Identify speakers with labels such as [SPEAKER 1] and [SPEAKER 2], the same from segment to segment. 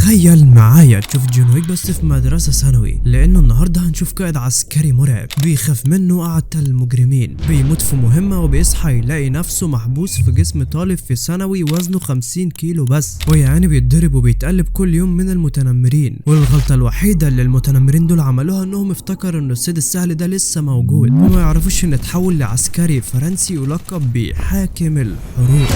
[SPEAKER 1] تخيل معايا تشوف جون ويك بس في مدرسة ثانوي، لانه النهارده هنشوف قائد عسكري مرعب بيخاف منه اعتى المجرمين، بيموت في مهمة وبيصحى يلاقي نفسه محبوس في جسم طالب في ثانوي وزنه 50 كيلو بس، ويعني بيتضرب وبيتقلب كل يوم من المتنمرين. والغلطة الوحيدة اللي المتنمرين دول عملوها انهم افتكروا ان الصيد السهل ده لسه موجود، وما يعرفوش ان اتحول لعسكري فرنسي يلقب بحاكم الحروب.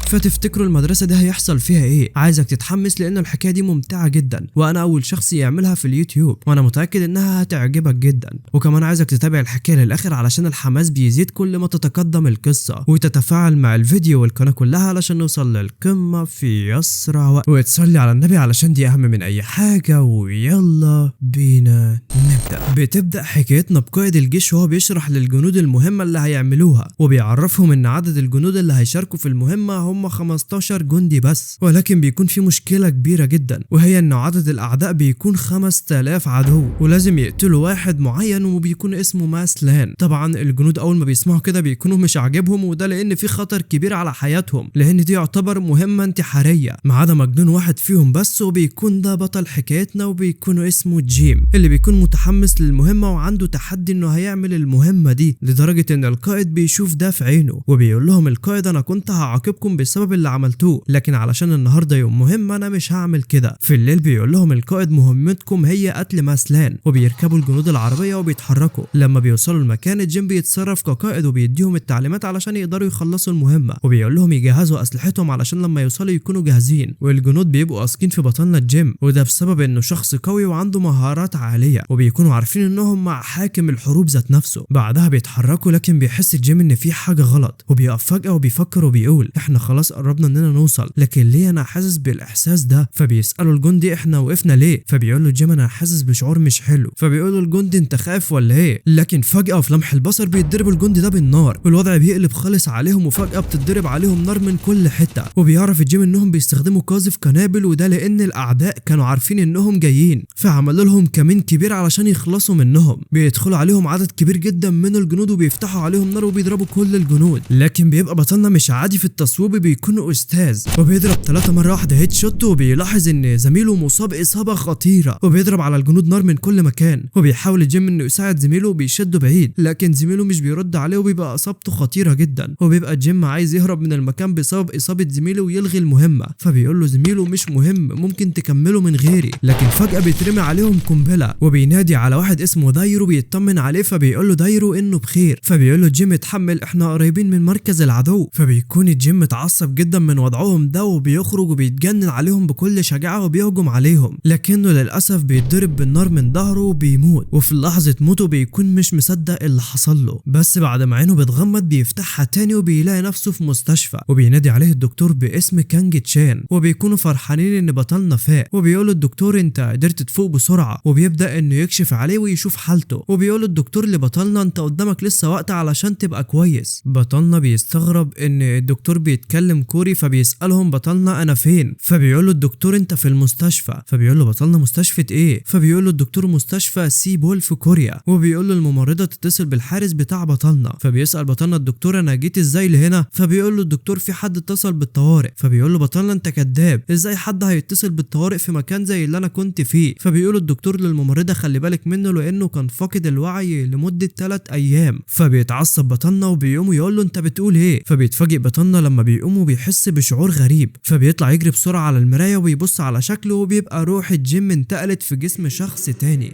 [SPEAKER 1] فتفتكروا المدرسة دي هيحصل فيها ايه؟ عايزك تتحمس لان الحكاية دي ممتعة جدا، وانا اول شخص يعملها في اليوتيوب، وانا متأكد انها هتعجبك جدا. وكمان عايزك تتابع الحكاية للاخر علشان الحماس بيزيد كل ما تتقدم القصة، وتتفاعل مع الفيديو والقناة كلها علشان نوصل للقمة في اسرع وقت، وتصلي على النبي علشان دي اهم من اي حاجة. ويلا بينا نبدأ. بتبدأ حكايتنا بقائد الجيش وهو بيشرح للجنود المهمة اللي هيعملوها، وبيعرفهم ان عدد الجنود اللي هيشاركوا في المهمة هم 15 جندي بس، ولكن بيكون في مشكلة كبيرة جدا، وهي ان عدد الاعداء بيكون 5000 عدو، ولازم يقتلوا واحد معين وبيكون اسمه ماسلان. طبعا الجنود اول ما بيسمعوا كده بيكونوا مش عاجبهم، وده لان في خطر كبير على حياتهم، لان دي يعتبر مهمة انتحارية، ما عدا مجنون واحد فيهم بس، وبيكون ده بطل حكايتنا، وبيكون اسمه جيم، اللي بيكون متحمس للمهمة وعنده تحدي انه هيعمل المهمة دي، لدرجة ان القائد بيشوف ده في عينه، وبيقول لهم القائد انا كنت هعاقبكم بسبب اللي عملتوه، لكن علشان النهارده يوم مهم انا مش هعمل كده. في الليل بيقول لهم القائد مهمتكم هي قتل ماسلان، وبيركبوا الجنود العربية وبيتحركوا. لما بيوصلوا المكان جيم بيتصرف كقائد وبيديهم التعليمات علشان يقدروا يخلصوا المهمة، وبيقول لهم يجهزوا اسلحتهم علشان لما يوصلوا يكونوا جاهزين. والجنود بيبقوا واثقين في بطلنا جيم، وده بسبب انه شخص قوي وعنده مهارات عالية، وبيكونوا عارفين انهم مع حاكم الحروب ذات نفسه. بعدها بيتحركوا، لكن بيحس جيم ان في حاجة غلط، وبيقف فجاة وبيفكر وبيقول احنا خلاص قربنا اننا نوصل، لكن ليه انا حاسس بالاحساس ده؟ فبيسالوا الجندي احنا وقفنا ليه؟ فبيقول له جيم انا حاسس بشعور مش حلو. فبيقول له الجندي انت خايف ولا ايه؟ لكن فجاة في لمح البصر بيتضرب الجندي ده بالنار، والوضع بيقلب خالص عليهم، وفجاة بتتضرب عليهم نار من كل حتة. وبيعرف جيم انهم بيستخدموا قاذف قنابل، وده لان الاعداء كانوا عارفين انهم جايين، فعملوا لهم كمين كبير علشان يخلصوا منهم. بيدخلوا عليهم عدد كبير جدا من الجنود وبيفتحوا عليهم نار وبيضربوا كل الجنود، لكن بيبقى بطلنا مش عادي في التصويب، بيكون استاذ، وبيضرب 3 مرة واحدة head shot، وبيلاحظ ان زميله مصاب اصابه خطيرة، وبيضرب على الجنود نار من كل مكان. وبيحاول جيم انه يساعد زميله وبيشده بعيد، لكن زميله مش بيرد عليه وبيبقى اصابته خطيرة جدا، وبيبقى جيم عايز يهرب من المكان بسبب اصابه زميله ويلغي المهمة. فبيقول له زميله مش مهم، ممكن تكمله من غيري. لكن فجاة بيترمي عليهم قنبلة، وبينادي على واحد اسمه دايرو بيطمن عليه، فبيقول له دايرو انه بخير. فبيقول له جيم اتحمل، احنا قريبين من مركز العدو. فبيكون جيم متعصب جدا من وضعهم ده، وبيخرج وبيتجنن عليهم بكل شجاعة وبيهجم عليهم، لكنه للاسف بيتضرب بالنار من ظهره وبيموت. وفي لحظة موته بيكون مش مصدق اللي حصل له، بس بعد ما عينه بتغمض بيفتحها تاني وبيلاقي نفسه في مستشفى، وبينادي عليه الدكتور باسم كانج تشان، وبيكونوا فرحانين ان بطلنا فاق. وبيقول الدكتور انت قدرت تفوق بسرعة، وبيبدا انه يكشف عليه ويشوف حالته. وبيقول الدكتور لبطلنا انت قدامك لسه وقت علشان تبقى كويس. بطلنا بيستغرب ان الدكتور بيتكلم كوري، فبيسالهم بطلنا انا فين؟ فبيقول له الدكتور انت في المستشفى. فبيقول له بطلنا مستشفى ايه؟ فبيقول له الدكتور مستشفى سيبول في كوريا. وبيقول له الممرضة تتصل بالحارس بتاع بطلنا. فبيسال بطلنا الدكتور انا جيت ازاي لهنا؟ فبيقول له الدكتور في حد اتصل بالطوارئ. فبيقول له بطلنا انت كذاب، ازاي حد هيتصل بالطوارئ في مكان زي اللي انا كنت فيه؟ فبيقول الدكتور للممرضه خلي بالك منه لانه كان فاقد الوعي لمدة 3 ايام. فبيتعصب بطلنا وبيقوم يقول له انت بتقول ايه؟ فبيتفاجئ بطلنا لما بيقوم وبيحس بشعور غريب، فبيطلع يجري بسرعة على المراية وبيبص على شكله، وبيبقى روح جيم انتقلت في جسم شخص تاني،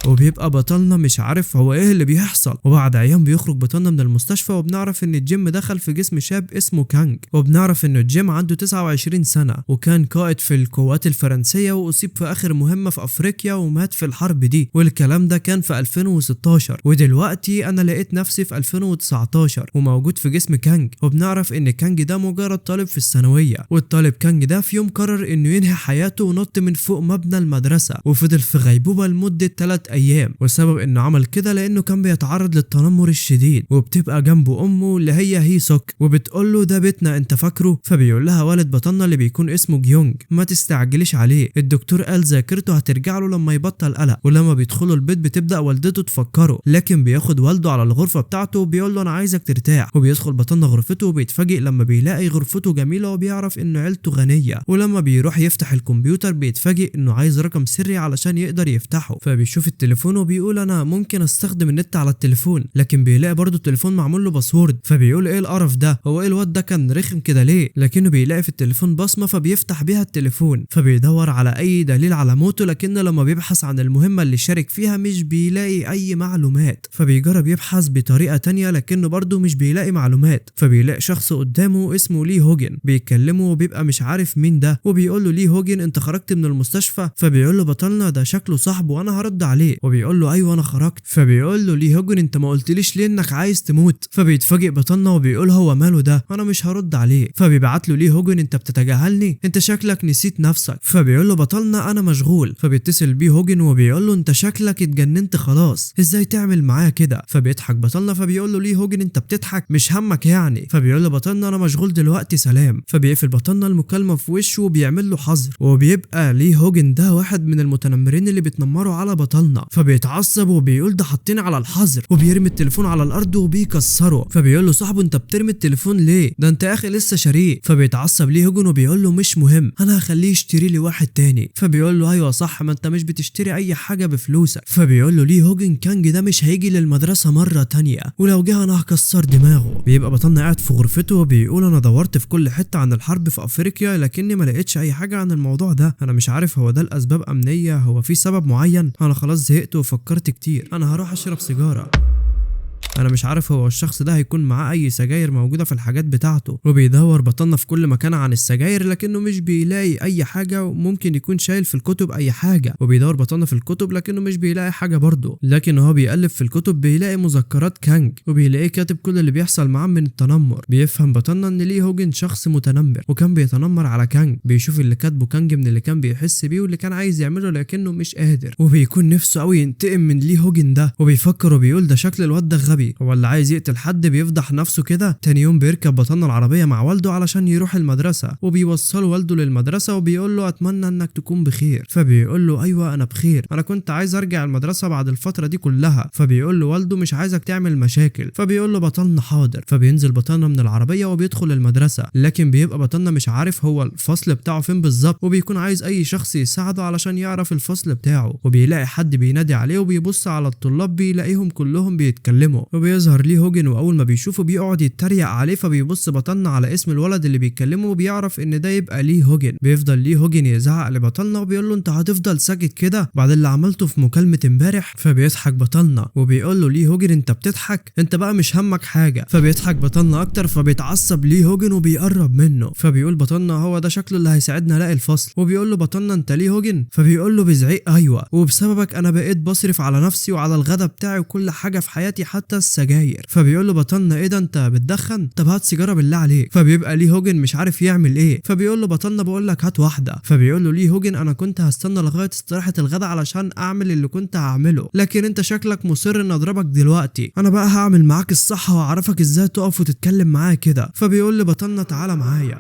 [SPEAKER 1] وبيبقى بطلنا مش عارف هو ايه اللي بيحصل. وبعد ايام بيخرج بطلنا من المستشفى، وبنعرف ان جيم دخل في جسم شاب اسمه كانج، وبنعرف ان جيم عنده 29 سنة، وكان قائد في القوات الفرنسية، واصيب في اخر مهمة في افريقيا ومات في الحرب دي، والكلام ده كان في 2016. ودلوقتي انا لقيت نفسي في 2019 وموجود في جسم كانج. وبنعرف ان كانج ده مجرد طالب في الثانوية، والطالب كانج ده في يوم قرر انه ينهي حياته ونط من فوق مبنى المدرسة، وفضل في غيبوبة لمدة 3 ايام، والسبب انه عمل كده لانه كان بيتعرض للتنمر الشديد. وبتبقى جنبه امه اللي هي هيسوك وبتقول له ده بيتنا انت فاكره؟ فبيقول لها والد بطلنا اللي بيكون اسمه جيونج ما تستعجليش عليه، الدكتور قال ذاكرته هترجع له لما يبطل قلق. ولما بيدخلوا البيت بتبدا والدته تفكره، لكن بياخد والده على الغرفة بتاعته وبيقول له انا عايزك ترتاح. وبيدخل بطلنا غرفته وبيتفاجئ لما بيلاقي غرفته جميلة وبيعرف ان عيلته غنية. ولما بيروح يفتح الكمبيوتر بيتفاجئ انه عايز رقم سري علشان يقدر يفتحه، فبيشوف التليفون وبيقول انا ممكن استخدم النت على التليفون، لكن بيلاقي برضه التليفون معمول له password، فبيقول ايه القرف ده، هو ايه الواد ده كان رخم كده ليه؟ لكنه بيلاقي في التليفون بصمة فبيفتح بيها التليفون، فبيدور على اي دليل على موته، لكن لما بيبحث عن المهمة اللي شارك فيها مش بيلاقي اي معلومات. فبيجرب يبحث بطريقة تانية لكنه برضه مش بيلاقي معلومات، فبيلاقي شخص قدامه اسمه لي هوجن بيكلمه وبيبقى مش عارف مين ده، وبيقول له لي هوجن انت خرجت من المستشفى؟ فبيقول له بطلنا ده شكله صاحبه وانا هرد عليه، وبيقول له ايوه انا خرجت. فبيقول له لي هوجن انت ما قلتليش ليه انك عايز تموت؟ فبيتفاجئ بطلنا وبيقول هو ماله ده، انا مش هرد عليه. فبيبعت له لي هوجن انت بتتجاهلني، انت شكلك نسيت نفسك. فبيقول له بطلنا انا مشغول. فبيتصل بيه هوجن وبيقول له انت شكلك اتجننت خلاص، ازاي تعمل معايا كده؟ فبيضحك بطلنا فبيقول له ليه هوجن انت بتضحك مش همك يعني؟ فبيقول له بطلنا انا مشغول دلوقتي سلام. فبيقفل بطلنا المكالمة في وشه وبيعمل له حظر، وبيبقى ليه هوجن ده واحد من المتنمرين اللي بيتنمروا على بطلنا. فبيتعصب وبيقول ده حاطيني على الحظر، وبيرمي التليفون على الارض وبيكسره. فبيقول له صاحبه انت بترمي التليفون ليه؟ ده انت يا اخي لسه شاريه. فبيتعصب ليه هوجن وبيقول له مش مهم، انا هخليه يشتري لي واحد تاني. فبيقول له ايوه صح، ما انت مش بتشتري اي حاجة بفلوسك. فبيقول له ليه هوجن كانج ده مش هيجي للمدرسة مرة تانية، ولو جه انا هكسر دماغه. بيبقى بطلنا قاعد في غرفته وبيقول انا دورت في كل حتة عن الحرب في افريقيا لكني ما لقيتش اي حاجة عن الموضوع ده، انا مش عارف هو ده الاسباب امنية، هو في سبب معين؟ انا خلاص زهقت وفكرت كتير، انا هروح اشرب سيجارة. انا مش عارف هو الشخص ده هيكون معاه اي سجاير موجودة في الحاجات بتاعته. وبيدور بطلنا في كل مكان عن السجاير لكنه مش بيلاقي اي حاجة، وممكن يكون شايل في الكتب اي حاجة. وبيدور بطلنا في الكتب لكنه مش بيلاقي حاجة برضه، لكن هو بيقلب في الكتب بيلاقي مذكرات كانج، وبيلاقيه كاتب كل اللي بيحصل معاه من التنمر. بيفهم بطلنا ان ليه هوجن شخص متنمر وكان بيتنمر على كانج، بيشوف اللي كاتبه كانج من اللي كان بيحس بيه واللي كان عايز يعمله لكنه مش قادر، وبيكون نفسه قوي ينتقم من ليه هوجن ده. وبيفكر وبيقول ده شكل الواد ده غبي، هو اللي عايز يقتل حد بيفضح نفسه كده. تاني يوم بيركب بطلنا العربية مع والده علشان يروح المدرسة، وبيوصله والده للمدرسة وبيقول له اتمنى انك تكون بخير. فبيقول له ايوه انا بخير، انا كنت عايز ارجع المدرسة بعد الفترة دي كلها. فبيقول له والده مش عايزك تعمل مشاكل. فبيقول له بطلنا حاضر. فبينزل بطلنا من العربية وبيدخل المدرسة، لكن بيبقى بطلنا مش عارف هو الفصل بتاعه فين بالظبط، وبيكون عايز اي شخص يساعده علشان يعرف الفصل بتاعه. وبيلاقي حد بينادي عليه وبيبص على الطلاب بيلاقيهم كلهم بيتكلموا. وبيظهر ليه هوجن، واول ما بيشوفه بيقعد يتريق عليه. فبيبص بطلنا على اسم الولد اللي بيتكلمه وبيعرف ان ده يبقى ليه هوجن. بيفضل ليه هوجن يزعق لبطلنا وبيقول له انت هتفضل ساكت كده بعد اللي عملته في مكالمة امبارح؟ فبيضحك بطلنا وبيقول له ليه هوجن انت بتضحك، انت بقى مش همك حاجة. فبيضحك بطلنا اكتر، فبيتعصب ليه هوجن وبيقرب منه. فبيقول بطلنا هو ده شكله اللي هيساعدنا الاقي الفصل. وبيقول له بطلنا انت ليه هوجن؟ فبيقول له بزعيق ايوه، وبسببك انا بقيت بصرف على نفسي وعلى الغدا بتاعي وكل حاجة في حياتي حتى السجاير. فبيقول له بطلنا ايه ده انت بتدخن؟ طب هات سيجارة بالله عليك. فبيبقى ليه هوجن مش عارف يعمل ايه. فبيقول له بطلنا بقول لك هات واحدة. فبيقول له ليه هوجن انا كنت هستنى لغاية استراحة الغدا علشان اعمل اللي كنت هعمله، لكن انت شكلك مصر ان اضربك دلوقتي، انا بقى هعمل معاك الصح واعرفك ازاي تقف وتتكلم معايا كده. فبيقول لبطلنا تعالى معايا.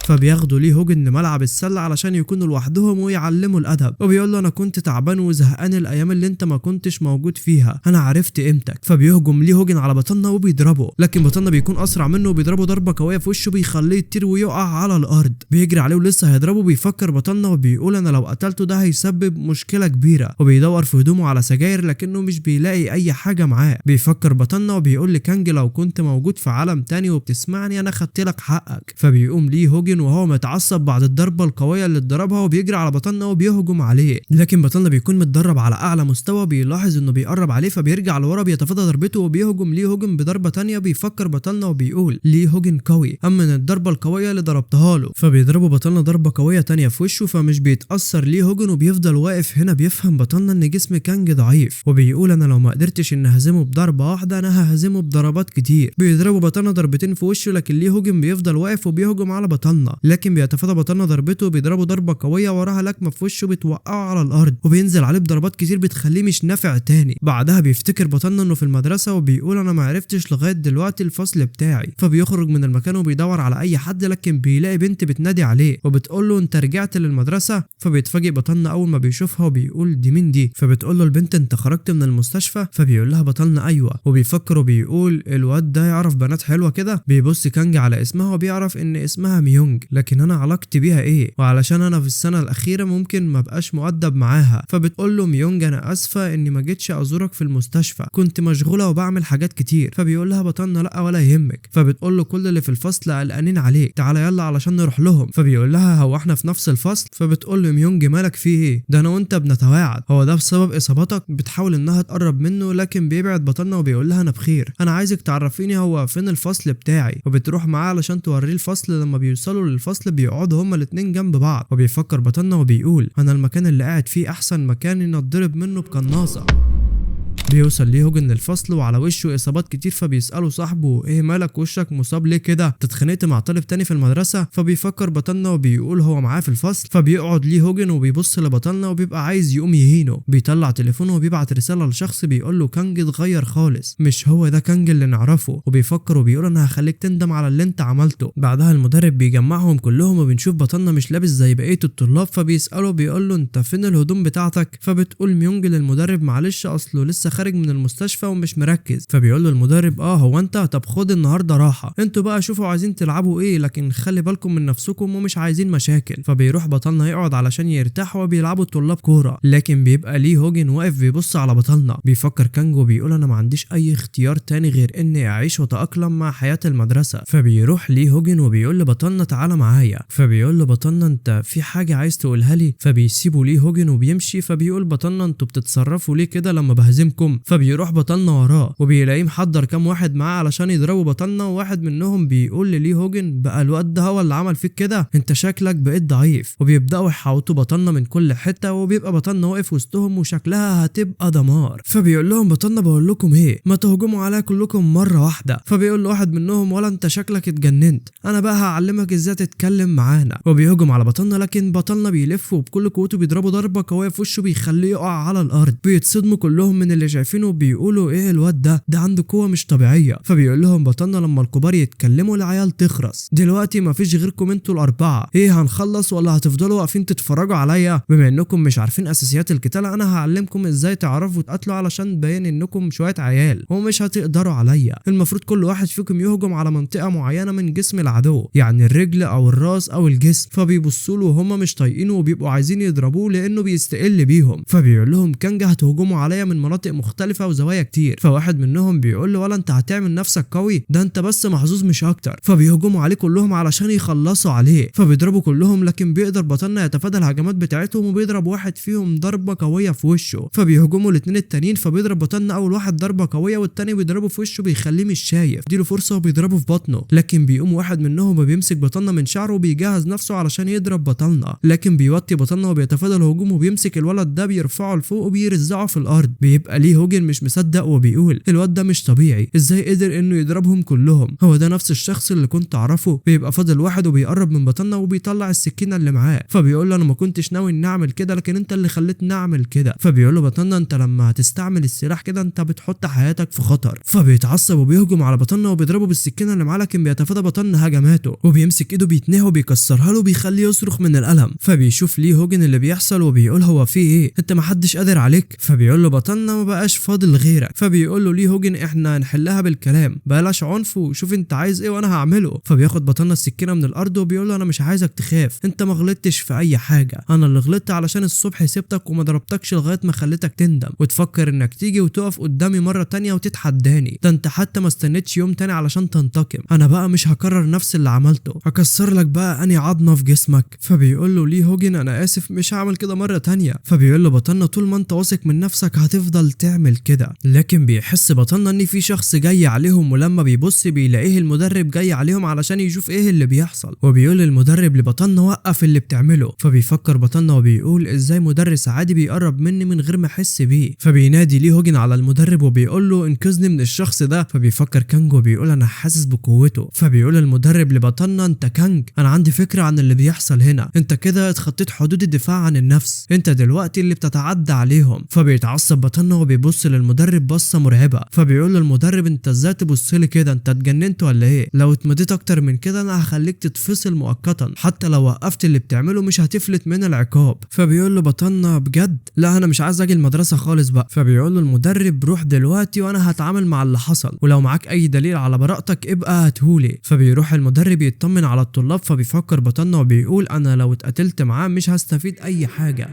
[SPEAKER 1] فبياخدوا ليه هوجن لملعب السلة علشان يكونوا لوحدهم ويعلموا الادب. وبيقول له انا كنت تعبان وزهقان الايام اللي انت ما كنتش موجود فيها، انا عرفت قيمتك. فبيهجم ليه هوجن على بطلنا وبيضربه، لكن بطلنا بيكون اسرع منه وبيضربه ضربه قوية في وشه بيخليه يطير ويقع على الارض. بيجري عليه ولسه هيضربه، بيفكر بطلنا وبيقول انا لو قتلته ده هيسبب مشكلة كبيرة. وبيدور في هدومه على سجاير لكنه مش بيلاقي اي حاجة معاه. بيفكر بطلنا وبيقول لكانج لو كنت موجود في عالم تاني وبتسمعني انا خدت لك حقك. فبيقوم ليه هوجن وهو متعصب بعد الضربة القوية اللي اتضربها وبيجري على بطلنا وبيهجم عليه، لكن بطلنا بيكون متدرب على اعلى مستوى، بيلاحظ انه بيقرب عليه فبيرجع لورا بيتفادى ضربته وبيهجم ليه هوجن بضربه تانية. بيفكر بطلنا وبيقول ليه هوجن قوي اما من الضربة القوية اللي ضربتها له. فبيضربه بطلنا ضربه قوية تانية في وشه فمش بيتاثر ليه هوجن وبيفضل واقف. هنا بيفهم بطلنا ان جسم كانج ضعيف، وبيقول انا لو ما قدرتش ان اهزمه بضربه واحدة انا ههزمه بضربات كتير. بيضربه بطلنا ضربتين في وشه، لكن ليه هوجن بيفضل واقف وبيهجم على بطلنا. بطلنا، لكن بيتفادى بطلنا ضربته وبيضربه ضربه قوية وراها لكمه في وشه بتوقعه على الارض، وبينزل عليه بضربات كتير بتخليه مش نافع تاني. بعدها بيفتكر بطلنا انه في المدرسة وبيقول انا ما عرفتش لغاية دلوقتي الفصل بتاعي، فبيخرج من المكان وبيدور على اي حد، لكن بيلاقي بنت بتنادي عليه وبتقول له انت رجعت للمدرسة. فبيتفاجئ بطلنا اول ما بيشوفها وبيقول دي مين دي؟ فبتقول له البنت انت خرجت من المستشفى؟ فبيقول لها بطلنا ايوه، وبيفكر وبيقول الواد ده يعرف بنات حلوة كده. بيبص كانج على اسمها وبيعرف ان اسمها ميونج، لكن انا علاقتي بيها ايه؟ وعلشان انا في السنة الاخيرة ممكن ما بقاش مؤدب معاها. فبتقول له ميونج انا اسفه اني ما جيتش ازورك في المستشفى، كنت مشغولة وبعمل حاجات كتير. فبيقول لها بطلنا لا ولا يهمك. فبتقول له كل اللي في الفصل قلقانين عليك، تعالى يلا علشان نروح لهم. فبيقول لها هو احنا في نفس الفصل؟ فبتقول له ميونج مالك فيه ايه؟ ده انا وانت بنتواعد، هو ده بسبب اصابتك؟ بتحاول انها تقرب منه لكن بيبعد بطلنا وبيقول لها انا بخير، انا عايزك تعرفيني هو فين الفصل بتاعي. وبتروح معاه علشان توريه الفصل. لما بيوصلوا للفصل بيقعدوا هما الاتنين جنب بعض، وبيفكر بطلنا وبيقول انا المكان اللي قاعد فيه احسن مكان ان اتضرب منه بقناصه. بيوصل ليه هوجن للفصل وعلى وشه اصابات كتير، فبيساله صاحبه ايه مالك وشك مصاب ليه كده؟ انت اتخانقت مع طالب تاني في المدرسة؟ فبيفكر بطلنا وبيقول هو معاه في الفصل. فبيقعد ليه هوجن وبيبص لبطلنا وبيبقى عايز يقوم يهينه. بيطلع تليفونه وبيبعت رسالة لشخص بيقول له كانج اتغير خالص، مش هو ده كانج اللي نعرفه. وبيفكر وبيقول انا هخليك تندم على اللي انت عملته. بعدها المدرب بيجمعهم كلهم وبنشوف بطلنا مش لابس زي بقية الطلاب، فبيساله بيقول له انت فين الهدوم بتاعتك؟ فبتقول ميونج للمدرب معلش اصله لسه خارج من المستشفى ومش مركز. فبيقول له المدرب اه هو انت؟ طب خد النهارده راحة، انتوا بقى شوفوا عايزين تلعبوا ايه، لكن خلي بالكم من نفسكم ومش عايزين مشاكل. فبيروح بطلنا يقعد علشان يرتاح وبيلعبوا الطلاب كورة، لكن بيبقى ليه هوجن واقف بيبص على بطلنا. بيفكر كانج وبيقول انا ما عنديش اي اختيار تاني غير اني اعيش واتاقلم مع حياة المدرسة. فبيروح ليه هوجن وبيقول لبطلنا تعالى معايا. فبيقول له بطلنا انت في حاجة عايز تقولها لي؟ فبيسيبه ليه هوجن وبيمشي. فبيقول بطلنا انتوا بتتصرفوا ليه كده لما بهزمكم؟ فبيروح بطلنا وراه وبيلاقيه محضر كام واحد معاه علشان يضربوا بطلنا، وواحد منهم بيقول لليه هوجن بقى الواد ده هو اللي عمل فيك كده، انت شكلك بقيت ضعيف. وبيبداوا يحاوطوا بطلنا من كل حتة، وبيبقى بطلنا واقف وسطهم وشكلها هتبقى دمار. فبيقول لهم بطلنا بقول لكم ايه، ما تهجموا عليا كلكم مرة واحدة. فبيقول له واحد منهم ولا انت شكلك اتجننت، انا بقى هعلمك ازاي تتكلم معانا. وبيهجم على بطلنا، لكن بطلنا بيلف وبكل قوته بيضربه ضربه قوية في وشه بيخليه يقع على الارض. بيتصدموا كلهم من اللي شايفينه وبيقولوا ايه الواد ده، ده عنده قوة مش طبيعية. فبيقول لهم بطلنا لما الكبار يتكلموا العيال تخرس، دلوقتي مفيش غيركم انتوا الاربعة، ايه هنخلص ولا هتفضلوا واقفين تتفرجوا عليا؟ بما انكم مش عارفين اساسيات القتال انا هعلمكم ازاي تعرفوا تقاتلوا علشان باين انكم شوية عيال ومش هتقدروا عليا. المفروض كل واحد فيكم يهجم على منطقة معينة من جسم العدو، يعني الرجل او الراس او الجسم. فبيبصوا له وهما مش طايقينه وبيبقوا عايزين يضربوه لانه بيستقل بيهم. فبيقول لهم كانج هتهجموا عليا من مناطق مختلفة وزوايا كتير. فواحد منهم بيقول له ولا انت هتعمل نفسك قوي، ده انت بس محظوظ مش اكتر. فبيهجموا عليه كلهم علشان يخلصوا عليه، فبيضربوا كلهم، لكن بيقدر بطلنا يتفادى الهجمات بتاعتهم وبيضرب واحد فيهم ضربه قوية في وشه. فبيهجموا الاثنين التانيين، فبيضرب بطلنا اول واحد ضربه قوية والتاني بيضربه في وشه بيخليه مش شايف، اديله فرصة وبيضربه في بطنه. لكن بيقوم واحد منهم وبيمسك بطلنا من شعره وبيجهز نفسه علشان يضرب بطلنا، لكن بيوطي بطلنا وبيتفادى الهجوم وبيمسك الولد ده بيرفعه لفوق وبيرزعه في الارض. بيبقى ليه هوجن مش مصدق وبيقول الواد ده مش طبيعي، ازاي قدر انه يضربهم كلهم؟ هو ده نفس الشخص اللي كنت اعرفه؟ بيبقى فاضل واحد وبيقرب من بطلنا وبيطلع السكينة اللي معاه. فبيقول له انا ما كنتش ناوي ان اعمل كده، لكن انت اللي خليتني اعمل كده. فبيقول له بطلنا انت لما هتستعمل السلاح كده انت بتحط حياتك في خطر. فبيتعصب وبيهجم على بطلنا وبيضربه بالسكينة اللي معاه، لكن بيتفادى بطلنا هجماته وبيمسك ايده بيتنيه وبيكسرها له وبيخليه يصرخ من الالم. فبيشوف ليه هوجن اللي بيحصل وبيقول هو في ايه، انت ما حدش قادر عليك؟ فبيقول له بطلنا ما بقاش فاضل غيرك. فبيقول له ليه هوجن احنا هنحلها بالكلام، بلاش عنف، وشوف انت عايز ايه وانا هعمله. فبياخد بطلنا السكينة من الارض وبيقول له انا مش عايزك تخاف، انت ما غلطتش في اي حاجة، انا اللي غلطت علشان الصبح سبتك وما ضربتكش لغاية ما خليتك تندم وتفكر انك تيجي وتقف قدامي مرة تانية وتتحداني، ده انت حتى ما استنيتش يوم تاني علشان تنتقم، انا بقى مش هكرر نفس اللي عملته، هكسر لك بقى اني عظمه في جسمك. فبيقول له ليه هوجن انا اسف مش هعمل كده مرة تانية. فبيقول له بطلنا طول ما انت واثق من نفسك هتفضل تعمل تعمل كده. لكن بيحس بطلنا ان في شخص جاي عليهم، ولما بيبص بيلاقيه المدرب جاي عليهم علشان يشوف ايه اللي بيحصل، وبيقول المدرب لبطلنا وقف اللي بتعمله. فبيفكر بطلنا وبيقول ازاي مدرس عادي بيقرب مني من غير ما احس بيه. فبينادي ليه هوجن على المدرب وبيقول له انقذني من الشخص ده. فبيفكر كانج وبيقول انا حاسس بقوته. فبيقول المدرب لبطلنا انت كانج، انا عندي فكرة عن اللي بيحصل هنا، انت كده اتخطيت حدود الدفاع عن النفس، انت دلوقتي اللي بتتعدى عليهم. فبيتعصب بطلنا وبيبص للمدرب بصة مرعبة. فبيقول للمدرب انت ازاي تبص لي كده، انت اتجننت ولا ايه؟ لو اتمديت اكتر من كده انا هخليك تتفصل مؤقتا، حتى لو وقفت اللي بتعمله مش هتفلت من العقاب. فبيقول له بطلنا بجد؟ لا انا مش عايز اجي المدرسة خالص بقى. فبيقول له المدرب روح دلوقتي وانا هتعامل مع اللي حصل، ولو معاك اي دليل على براءتك ابقى هاتهولي. فبيروح المدرب يطمن على الطلاب. فبيفكر بطلنا وبيقول انا لو اتقتلت معاه مش هستفيد اي حاجة.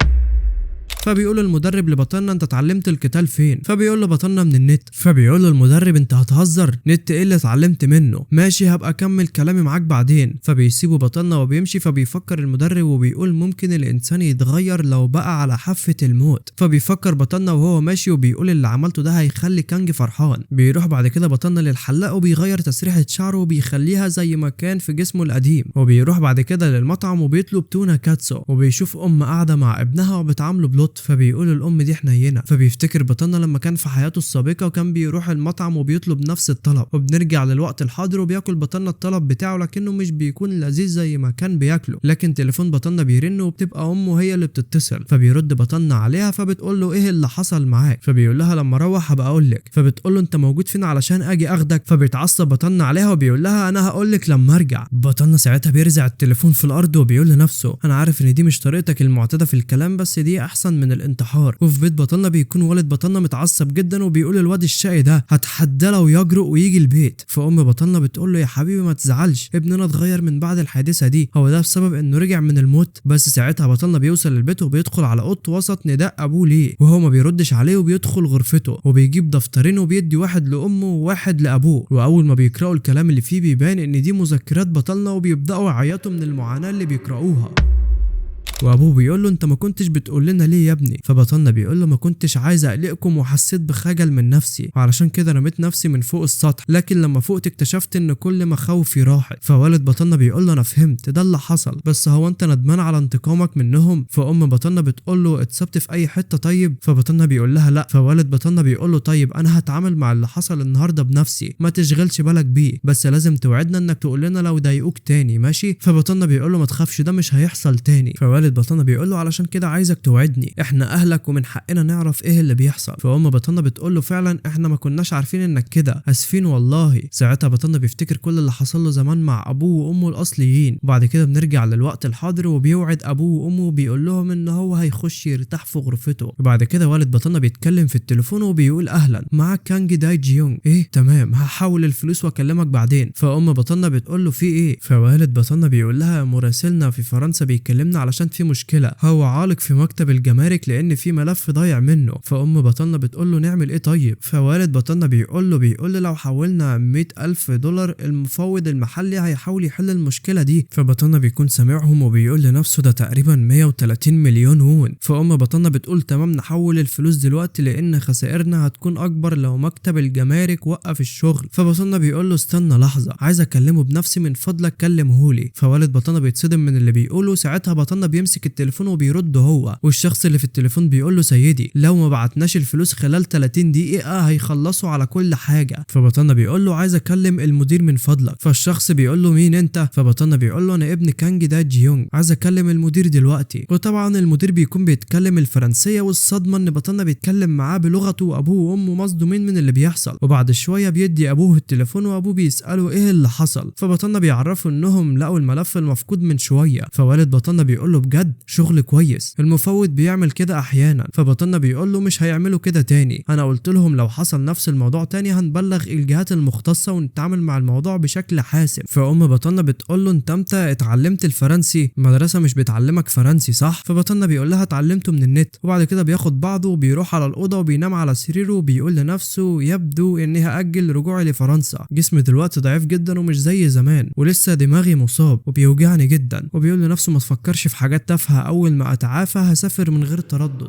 [SPEAKER 1] فبيقول المدرب لبطلنا انت اتعلمت القتال فين؟ فبيقول له بطلنا من النت. فبيقول له المدرب انت هتهزر، نت ايه اللي اتعلمت منه؟ ماشي هبقى اكمل كلامي معاك بعدين. فبيسيبه بطلنا وبيمشي. فبيفكر المدرب وبيقول ممكن الانسان يتغير لو بقى على حافة الموت. فبيفكر بطلنا وهو ماشي وبيقول اللي عملته ده هيخلي كانج فرحان. بيروح بعد كده بطلنا للحلاق وبيغير تسريحة شعره وبيخليها زي ما كان في جسمه القديم. وبيروح بعد كده للمطعم وبيطلب تونة كاتسو، وبيشوف ام قاعدة مع ابنها وبتعامله بلطف. فبيقول الام دي حنينه. فبيفتكر بطلنا لما كان في حياته السابقة وكان بيروح المطعم وبيطلب نفس الطلب. وبنرجع للوقت الحاضر وبياكل بطلنا الطلب بتاعه، لكنه مش بيكون لذيذ زي ما كان بياكله. لكن تليفون بطلنا بيرن وبتبقى امه هي اللي بتتصل. فبيرد بطلنا عليها فبتقول له ايه اللي حصل معاك؟ فبيقول لها لما اروح هبقى اقول لك. فبتقول له انت موجود فين علشان اجي اخدك؟ فبيتعصب بطلنا عليها وبيقول لها انا هقول لك لما ارجع. بطلنا ساعتها بيرزع التليفون في الارض وبيقول لنفسه انا عارف ان دي مش طريقتك المعتادة في الكلام، بس دي احسن من الانتحار. وفي بيت بطلنا بيكون والد بطلنا متعصب جدا وبيقول الواد الشقي ده هتحدى لو يجرؤ ويجي البيت. فام بطلنا بتقول له يا حبيبي ما تزعلش، ابننا اتغير من بعد الحادثة دي، هو ده بسبب انه رجع من الموت. بس ساعتها بطلنا بيوصل للبيت وبيدخل على اوضته وسط نداء ابوه ليه، وهو ما بيردش عليه، وبيدخل غرفته وبيجيب دفترين وبيدي واحد لامه وواحد لابوه. واول ما بيقراوا الكلام اللي فيه بيبان ان دي مذكرات بطلنا، وبيبداوا يعيطوا من المعاناة اللي بيقراوها. وابوه بيقول له انت ما كنتش بتقول لنا ليه يا ابني؟ فبطلنا بيقول له ما كنتش عايز اقلقكم وحسيت بخجل من نفسي، وعلشان كده رميت نفسي من فوق السطح، لكن لما فوقت اكتشفت ان كل مخاوفي راحت. فوالد بطلنا بيقول له انا فهمت ده اللي حصل، بس هو انت ندمان على انتقامك منهم؟ فام بطلنا بتقول له اتصبت في اي حتة طيب؟ فبطلنا بيقول لها لا. فوالد بطلنا بيقول له طيب انا هتعامل مع اللي حصل النهارده بنفسي، ما تشغلش بالك بيه، بس لازم توعدنا انك تقول لنا لو ضايقوك تاني، ماشي؟ فبطلنا بيقول له ما تخافش ده مش هيحصل تاني. فوالد بطلنا بيقول له علشان كده عايزك توعدني، احنا اهلك ومن حقنا نعرف ايه اللي بيحصل. فام بطلنا بتقول له فعلا احنا ما كناش عارفين انك كده، اسفين والله. ساعتها بطلنا بيفتكر كل اللي حصل له زمان مع ابوه وامه الاصليين. وبعد كده بنرجع للوقت الحاضر وبيوعد ابوه وامه وبيقول لهم ان هو هيخش يرتاح في غرفته. وبعد كده والد بطلنا بيتكلم في التليفون وبيقول اهلا معاك كانج داي جيونج، ايه تمام هحول الفلوس واكلمك بعدين. فام بطلنا بتقول له في ايه؟ فوالد بطلنا بيقول لها مراسلنا في فرنسا بيكلمنا علشان في مشكلة، هو عالق في مكتب الجمارك لان في ملف ضايع منه. فام بطلنا بتقول له نعمل ايه طيب؟ فوالد بطلنا بيقول له لو حولنا 100,000 دولار المفوض المحلي هيحاول يحل المشكلة دي. فبطلنا بيكون سامعهم وبيقول لنفسه ده تقريبا 130 مليون وون. فام بطلنا بتقول تمام نحول الفلوس دلوقتي لان خسائرنا هتكون اكبر لو مكتب الجمارك وقف الشغل. فبطلنا بيقول له استنى لحظة عايز اكلمه بنفسي من فضلك كلمهولي. فوالد بطلنا بيتصدم من اللي بيقوله. ساعتها بطلنا بيمسك التليفون وبيرد هو، والشخص اللي في التليفون بيقول له سيدي لو ما بعتناش الفلوس خلال 30 دقيقة هيخلصوا على كل حاجة. فبطلنا بيقول له عايز اكلم المدير من فضلك. فالشخص بيقول له مين انت؟ فبطلنا بيقول له انا ابن كانج دا جيونج، عايز اكلم المدير دلوقتي. وطبعا المدير بيكون بيتكلم الفرنسية، والصدمة ان بطلنا بيتكلم معاه بلغته وابوه وامه مصدومين من اللي بيحصل. وبعد شوية بيدي ابوه التليفون وابوه بيسأله ايه اللي حصل. فبطلنا بيعرفه انهم لقوا الملف المفقود من شوية. فوالد بطلنا بيقول له بجد شغل كويس، المفوض بيعمل كده احيانا. فبطلنا بيقول له مش هيعملوا كده تاني، انا قلت لهم لو حصل نفس الموضوع تاني هنبلغ الجهات المختصة ونتعامل مع الموضوع بشكل حاسم. فام بطلنا بتقول له انت امتى اتعلمت الفرنسي؟ المدرسة مش بتعلمك فرنسي صح؟ فبطلنا بيقول لها اتعلمته من النت. وبعد كده بياخد بعضه وبيروح على الاوضة وبينام على سريره وبيقول لنفسه يبدو اني هاجل رجوعي لفرنسا، جسمي دلوقتي ضعيف جدا ومش زي زمان ولسه دماغي مصاب وبيوجعني جدا. وبيقول لنفسه ما تفكرش في حاجات تافهة، اول ما اتعافى هسافر من غير تردد.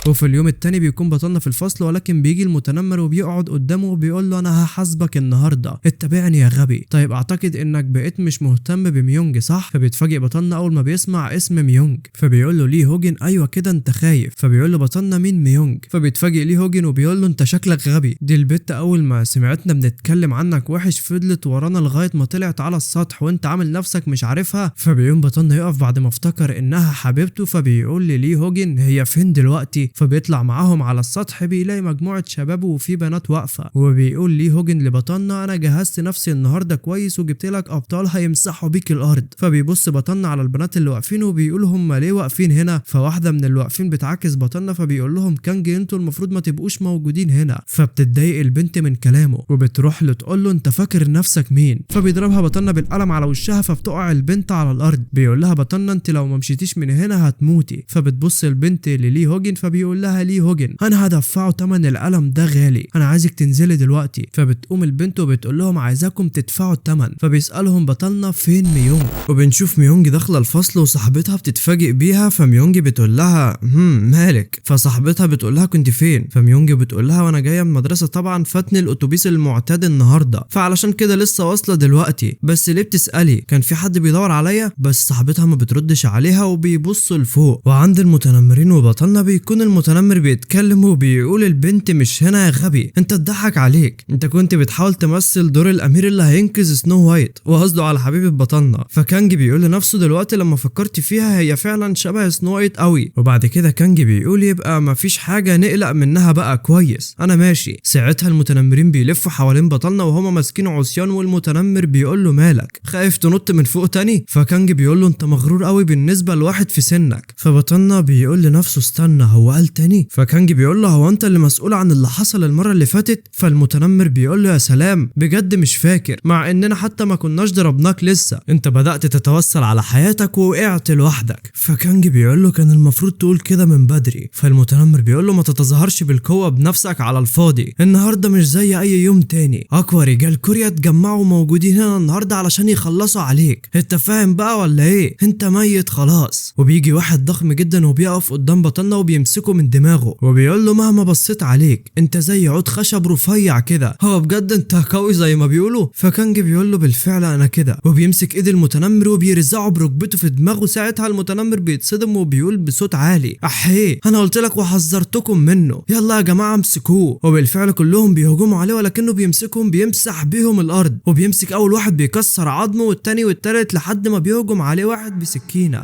[SPEAKER 1] وفي اليوم التاني بيكون بطلنا في الفصل، ولكن بيجي المتنمر وبيقعد قدامه وبيقول له انا هحاسبك النهارده، اتبعني يا غبي. طيب اعتقد انك بقيت مش مهتم بميونج صح؟ فبيتفاجئ بطلنا اول ما بيسمع اسم ميونج، فبيقول له ليه هوجن ايوه كده انت خايف. فبيقول له بطلنا مين ميونج؟ فبيتفاجئ ليه هوجن وبيقول له انت شكلك غبي، دي البت اول ما سمعتنا بنتكلم عنك وحش فضلت ورانا لغاية ما طلعت على السطح وانت عامل نفسك مش عارفها. فبيقوم بطلنا يقف بعد ما افتكر انها حبيبته، فبيقول لي هوجن هي فين دلوقتي؟ فبيطلع معاهم على السطح، بيلاقي مجموعة شباب وفي بنات واقفة، وبيقول لي هوجن لبطلنا انا جهزت نفسي النهارده كويس وجبت لك ابطال هيمسحوا بيك الارض. فبيبص بطلنا على البنات اللي واقفين وبيقول هم ليه واقفين هنا؟ فواحدة من اللي واقفين بتعاكس بطلنا، فبيقول لهم كانج انتوا المفروض ما تبقوش موجودين هنا. فبتتضايق البنت من كلامه وبتروح له تقول له انت فاكر نفسك مين؟ فبيضربها بطلنا بالقلم على وشها، فبتقع البنت على الارض. بيقول لها بطلنا انت لو ما مشيتيش من هنا هتموتي. فبتبص البنت للي هوجن فبيقول لها ليه هوجن انا هدفعه تمن القلم ده غالي، انا عايزك تنزلي دلوقتي. فبتقوم البنت وبتقول لهم عايزاكم تدفعوا الثمن. فبيسالهم بطلنا فين ميونج؟ وبنشوف ميونج داخله الفصل وصاحبتها بتتفاجئ بيها، فميونج بتقول لها مالك؟ فصاحبتها بتقول لها كنت فين؟ فميونج بتقول لها وانا جاية من المدرسة طبعا فاتني الاتوبيس المعتاد النهارده، فعلشان كده لسه واصله دلوقتي، بس ليه بتسالي؟ كان في حد بيدور عليا؟ بس صاحبتها ما بتردش عليها وبيبصوا لفوق. وعند المتنمرين وبطلنا بيكون المتنمر بيتكلم وبيقول البنت مش هنا يا غبي، انت اتضحك عليك، انت كنت بتحاول تمثل دور الامير اللي هينقذ سنو وايت، وقصده على حبيبه بطلنا. فكانج بيقول لنفسه دلوقتي لما فكرت فيها هي فعلا شبه سنو وايت قوي. وبعد كده كانج بيقول يبقى مفيش حاجة نقلق منها بقى، كويس انا ماشي. ساعتها المتنمرين بيلفوا حوالين بطلنا وهما ماسكين عصيان، والمتنمر بيقول له مالك خايف تنط من فوق تاني؟ فكانج بيقول له انت مغرور قوي بالنسبة لواحد في سنك. فبطلنا بيقول لنفسه استنى هو قال تاني؟ فكانج بيقول له هو انت اللي مسؤول عن اللي حصل المرة اللي فاتت؟ فالمتنمر بيقول له يا سلام بجد مش فاكر، مع اننا حتى ما كناش ضربناك لسه، انت بدأت تتوسل على حياتك ووقعت لوحدك. فكانج بيقول له كان المفروض تقول كده من بدري. فالمتنمر بيقول له ما تتظاهرش بالقوة بنفسك على الفاضي، النهارده مش زي اي يوم تاني، اقوى رجال كوريا اتجمعوا موجودين هنا النهارده علشان يخلصوا عليك، انت فاهم بقى ولا ايه؟ انت ميت خلاص. وبيجي واحد ضخم جدا وبيقف قدام بطلنا وبيمسكه من دماغه وبيقول له مهما بصيت عليك انت زي عود خشب رفيع كده، هو بجد انت قوي زي ما بيقولوا؟ فكانج بيقول له بالفعل انا كده، وبيمسك ايد المتنمر وبيرزعه بركبته في دماغه. ساعتها المتنمر بيتصدم وبيقول بصوت عالي احيه انا قلت لك وحذرتكم منه، يلا يا جماعة امسكوه. وبالفعل كلهم بيهجموا عليه، ولكنه بيمسكهم بيمسح بيهم الارض، وبيمسك اول واحد بيكسر عظمه والتاني والتالت لحد ما بيهجم عليه واحد بسكينة.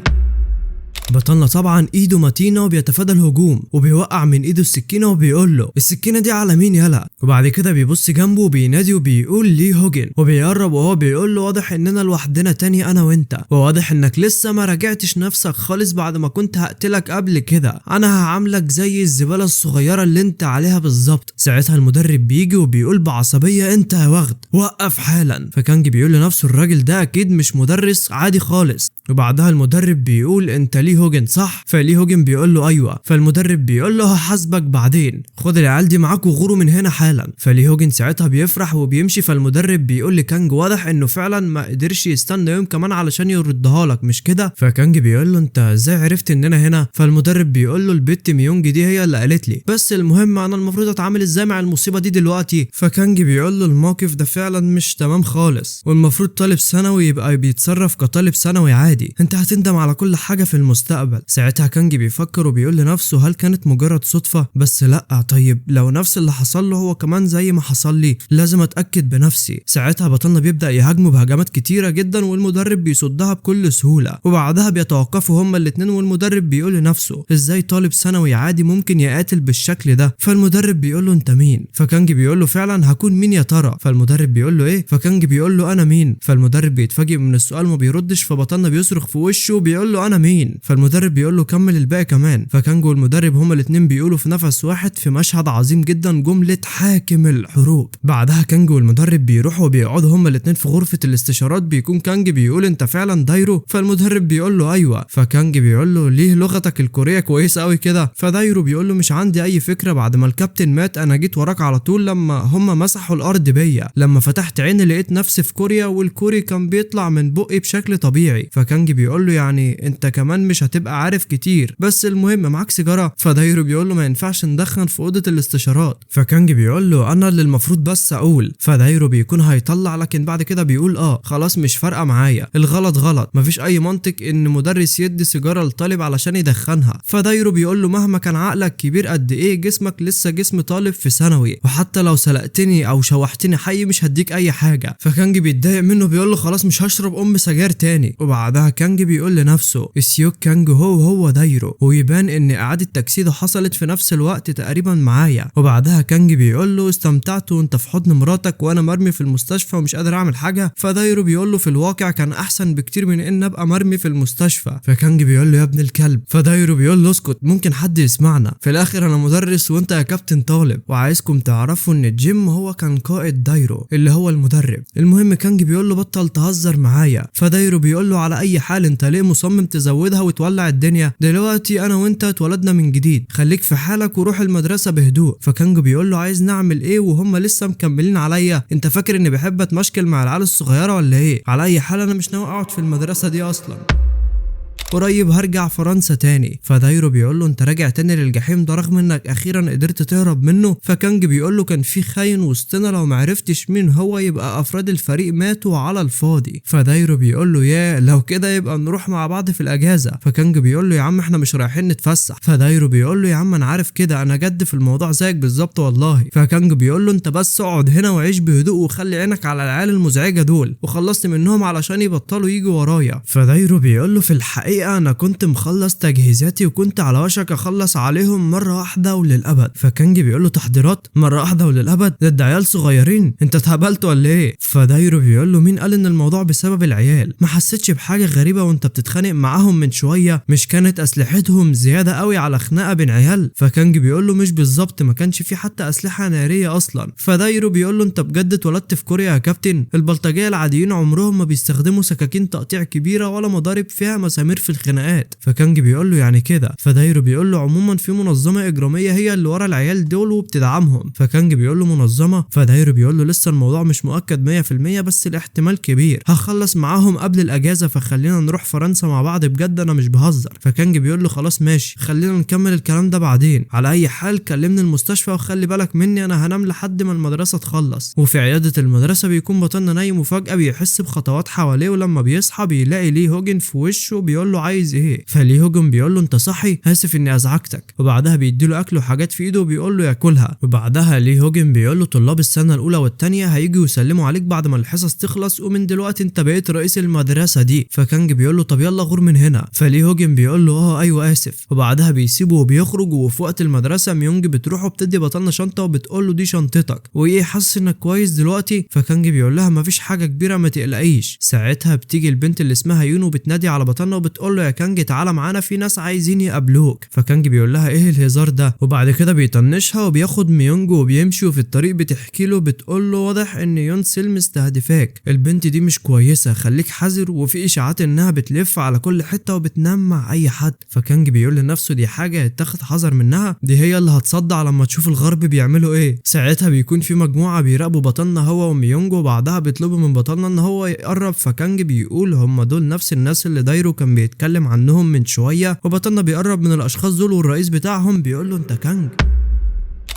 [SPEAKER 1] بطلنا طبعا ايده متينة وبيتفادى الهجوم وبيوقع من ايده السكينة وبيقول له السكينة دي على مين يلا؟ وبعد كده بيبص جنبه وبينادي وبيقول ليه هوجن، وبيقرب وهو بيقول له واضح اننا لوحدنا تاني انا وانت، وواضح انك لسه ما راجعتش نفسك خالص بعد ما كنت هقتلك قبل كده، انا هعاملك زي الزبالة الصغيرة اللي انت عليها بالظبط. ساعتها المدرب بيجي وبيقول بعصبيه انت يا وغد وقف حالا. فكانج بيقول لنفسه الراجل ده اكيد مش مدرس عادي خالص. وبعدها المدرب بيقول انت ليه هوجن صح؟ فليه هوجن بيقول له ايوه. فالمدرب بيقول له هحاسبك بعدين، خد العيال دي معاك وغوروا من هنا حالا. فليه هوجن ساعتها بيفرح وبيمشي. فالمدرب بيقول لكانج واضح انه فعلا ما قدرش يستنى يوم كمان علشان يردها لك مش كده؟ فكانج بيقول له انت ازاي عرفت اننا هنا؟ فالمدرب بيقول له البت ميونج دي هي اللي قالت لي، بس المهم انا المفروض اتعامل ازاي مع المصيبة دي دلوقتي؟ فكانج بيقول له الموقف ده فعلا مش تمام خالص، والمفروض طالب ثانوي يبقى بيتصرف كطالب ثانوي عادي، انت هتندم على كل حاجة في المستقبل. ساعتها كانج بيفكر وبيقول لنفسه هل كانت مجرد صدفة؟ بس لا، طيب لو نفس اللي حصل له هو كمان زي ما حصل لي لازم اتاكد بنفسي. ساعتها بطلنا بيبدا يهاجمه بهجمات كتيرة جدا والمدرب بيصدها بكل سهولة، وبعدها بيتوقفوا هما الاثنين والمدرب بيقول لنفسه ازاي طالب ثانوي عادي ممكن يقاتل بالشكل ده؟ فالمدرب بيقول له انت مين؟ فكانج بيقول له فعلا هكون مين يا ترى؟ فالمدرب بيقول له ايه؟ فكانج بيقول له انا مين؟ فالمدرب بيتفاجئ من السؤال وما بيردش، فبطلنا بيصرخ في وشه وبيقول له انا مين؟ فالمدرب بيقول له كمل الباقي كمان. فكانج والمدرب هما الاثنين بيقولوا في نفس واحد في مشهد عظيم جدا جملة حاكم الحروب. بعدها كانج والمدرب بيروحوا وبيقعدوا هما الاثنين في غرفة الاستشارات. بيكون كانج بيقول انت فعلا دايرو؟ فالمدرب بيقول له ايوه. فكانج بيقول له ليه لغتك الكورية كويسة قوي كده؟ فدايرو بيقول له مش عندي اي فكرة، بعد ما الكابتن مات انا جيت وراك على طول لما هما مسحوا الارض بيا، لما فتحت عيني لقيت نفسي في كوريا والكوري كان بيطلع من بقي بشكل طبيعي. فكانج بيقول له يعني انت كمان مش مش هتبقى عارف كتير، بس المهم معاك سيجارة؟ فدايرو بيقول له ما ينفعش ندخن في اوضة الاستشارات. فكانج بيقول له انا اللي المفروض بس اقول. فدايرو بيكون هيطلع، لكن بعد كده بيقول خلاص مش فارقه معايا، الغلط غلط، مفيش اي منطق ان مدرس يدي سيجارة لطالب علشان يدخنها. فدايرو بيقول له مهما كان عقلك كبير قد ايه جسمك لسه جسم طالب في ثانوي، وحتى لو سلقتني او شوحتني حي مش هديك اي حاجة. فكانج بيتضايق منه بيقول له خلاص مش هشرب سجاير تاني. وبعدها كانج بيقول لنفسه السيوك كانج هو دايرو، ويبان ان اعاده تجسيده حصلت في نفس الوقت تقريبا معايا. وبعدها كانج بيقول له استمتعت وانت في حضن مراتك وانا مرمي في المستشفى ومش قادر اعمل حاجة. فدايرو بيقول له في الواقع كان احسن بكتير من ان ابقى مرمي في المستشفى. فكانج بيقول له يا ابن الكلب. فدايرو بيقول له اسكت ممكن حد يسمعنا، في الاخر انا مدرس وانت يا كابتن طالب. وعايزكم تعرفوا ان جيم هو كان قائد دايرو اللي هو المدرب. المهم كانج بيقول له بطل تهزر معايا. فدايرو بيقول له على اي حال انت ليه مصمم تزودها وتولع الدنيا؟ دلوقتي انا وانت اتولدنا من جديد، خليك في حالك وروح المدرسة بهدوء. فكانج بيقول له عايز نعمل ايه وهم لسه مكملين عليا؟ انت فاكر اني بحب اتمشكل مع العيال الصغيرة ولا ايه؟ على اي حال انا مش ناوي اقعد في المدرسة دي اصلا، قريب هرجع فرنسا تاني. فدايرو بيقول له انت راجع تاني للجحيم ده رغم انك اخيرا قدرت تهرب منه؟ فكانج بيقول له كان في خاين وسطنا، لو معرفتش مين هو يبقى افراد الفريق ماتوا على الفاضي. فدايرو بيقول له يا لو كده يبقى نروح مع بعض في الاجازة. فكانج بيقول له يا عم احنا مش رايحين نتفسح. فدايرو بيقول له يا عم انا عارف كده، انا جد في الموضوع زيك بالظبط والله. فكانج بيقول له انت بس اقعد هنا وعيش بهدوء وخلي عينك على العيال المزعجة دول، وخلصت منهم علشان يبطلوا يجوا ورايا. فدايرو بيقول له في الحقيقة انا كنت مخلص تجهيزاتي وكنت على وشك اخلص عليهم مرة واحدة وللابد. فكانج بيقول له تحضيرات مرة واحدة وللابد؟ ده عيال صغيرين، انت اتهبلت ولا ايه؟ فدايرو بيقول له مين قال ان الموضوع بسبب العيال؟ ما حسيتش بحاجة غريبة وانت بتتخانق معاهم من شوية؟ مش كانت اسلحتهم زيادة قوي على خناقه بين عيال؟ فكانج بيقول له مش بالظبط، ما كانش في حتى اسلحة نارية اصلا. فدايرو بيقول له انت بجد اتولدت في كوريا يا كابتن؟ البلطجيه العاديين عمرهم ما بيستخدموا سكاكين تقطيع كبيرة ولا مضارب فيها مسامير في الخناقات. فكانج بيقول له يعني كده؟ فدايرو بيقول له عموما في منظمة اجراميه هي اللي ورا العيال دول وبتدعمهم. فكانج بيقول له منظمة؟ فدايرو بيقول له لسه الموضوع مش مؤكد 100% بس الاحتمال كبير، هخلص معاهم قبل الاجازة فخلينا نروح فرنسا مع بعض بجد انا مش بهزر. فكانج بيقول له خلاص ماشي، خلينا نكمل الكلام ده بعدين، على اي حال كلمني المستشفى وخلي بالك مني انا هنام لحد ما المدرسة تخلص. وفي عيادة المدرسة بيكون بطلنا نايم وفجاة بيحس بخطوات حواليه، ولما بيصحى بيلاقي ليه هوجن في وشه بيقول له عايز ايه؟ فليه هوجن بيقول له انت صحي؟ اسف اني ازعجتك. وبعدها بيديله اكل وحاجات في ايده وبيقول له ياكلها. وبعدها ليه هوجن بيقول له طلاب السنة الاولى والثانية هيجوا يسلموا عليك بعد ما الحصص تخلص، ومن دلوقتي انت بقيت رئيس المدرسة دي. فكانج بيقول له طب يلا غور من هنا. فليه هوجن بيقول له ايوه اسف. وبعدها بيسيبه وبيخرج. وفي وقت المدرسة ميونج بتروح وبتدي بطلنا شنطه وبتقول له دي شنطتك، وايه حاسس انك كويس دلوقتي؟ فكانج بيقول لها مفيش حاجة كبيرة ما تقلقيش. ساعتها بتيجي البنت اللي اسمها يونو بتنادي على بطلنا وبتقول له يا كانج تعالى معانا في ناس عايزين يقابلوك. فكانج بيقول لها ايه الهزار ده؟ وبعد كده بيطنشها وبياخد ميونج وبيمشي. وفي الطريق بتحكي له بتقول له واضح ان يون سيل مستهدفاك، البنت دي مش كويسة خليك حذر، وفي اشاعات انها بتلف على كل حتة وبتنام مع اي حد. فكانج بيقول لنفسه دي حاجة يتاخد حذر منها، دي هي اللي هتصدع لما تشوف الغرب بيعملوا ايه. ساعتها بيكون في مجموعة بيراقبوا بطلنا هو وميونج، وبعدها بيطلبوا من بطلنا ان هو يقرب. فكانج بيقول هم دول نفس الناس اللي دايرو كان بيتكلم عنهم من شوية. وبطلنا بيقرب من الاشخاص دول والرئيس بتاعهم بيقول له انت كانج؟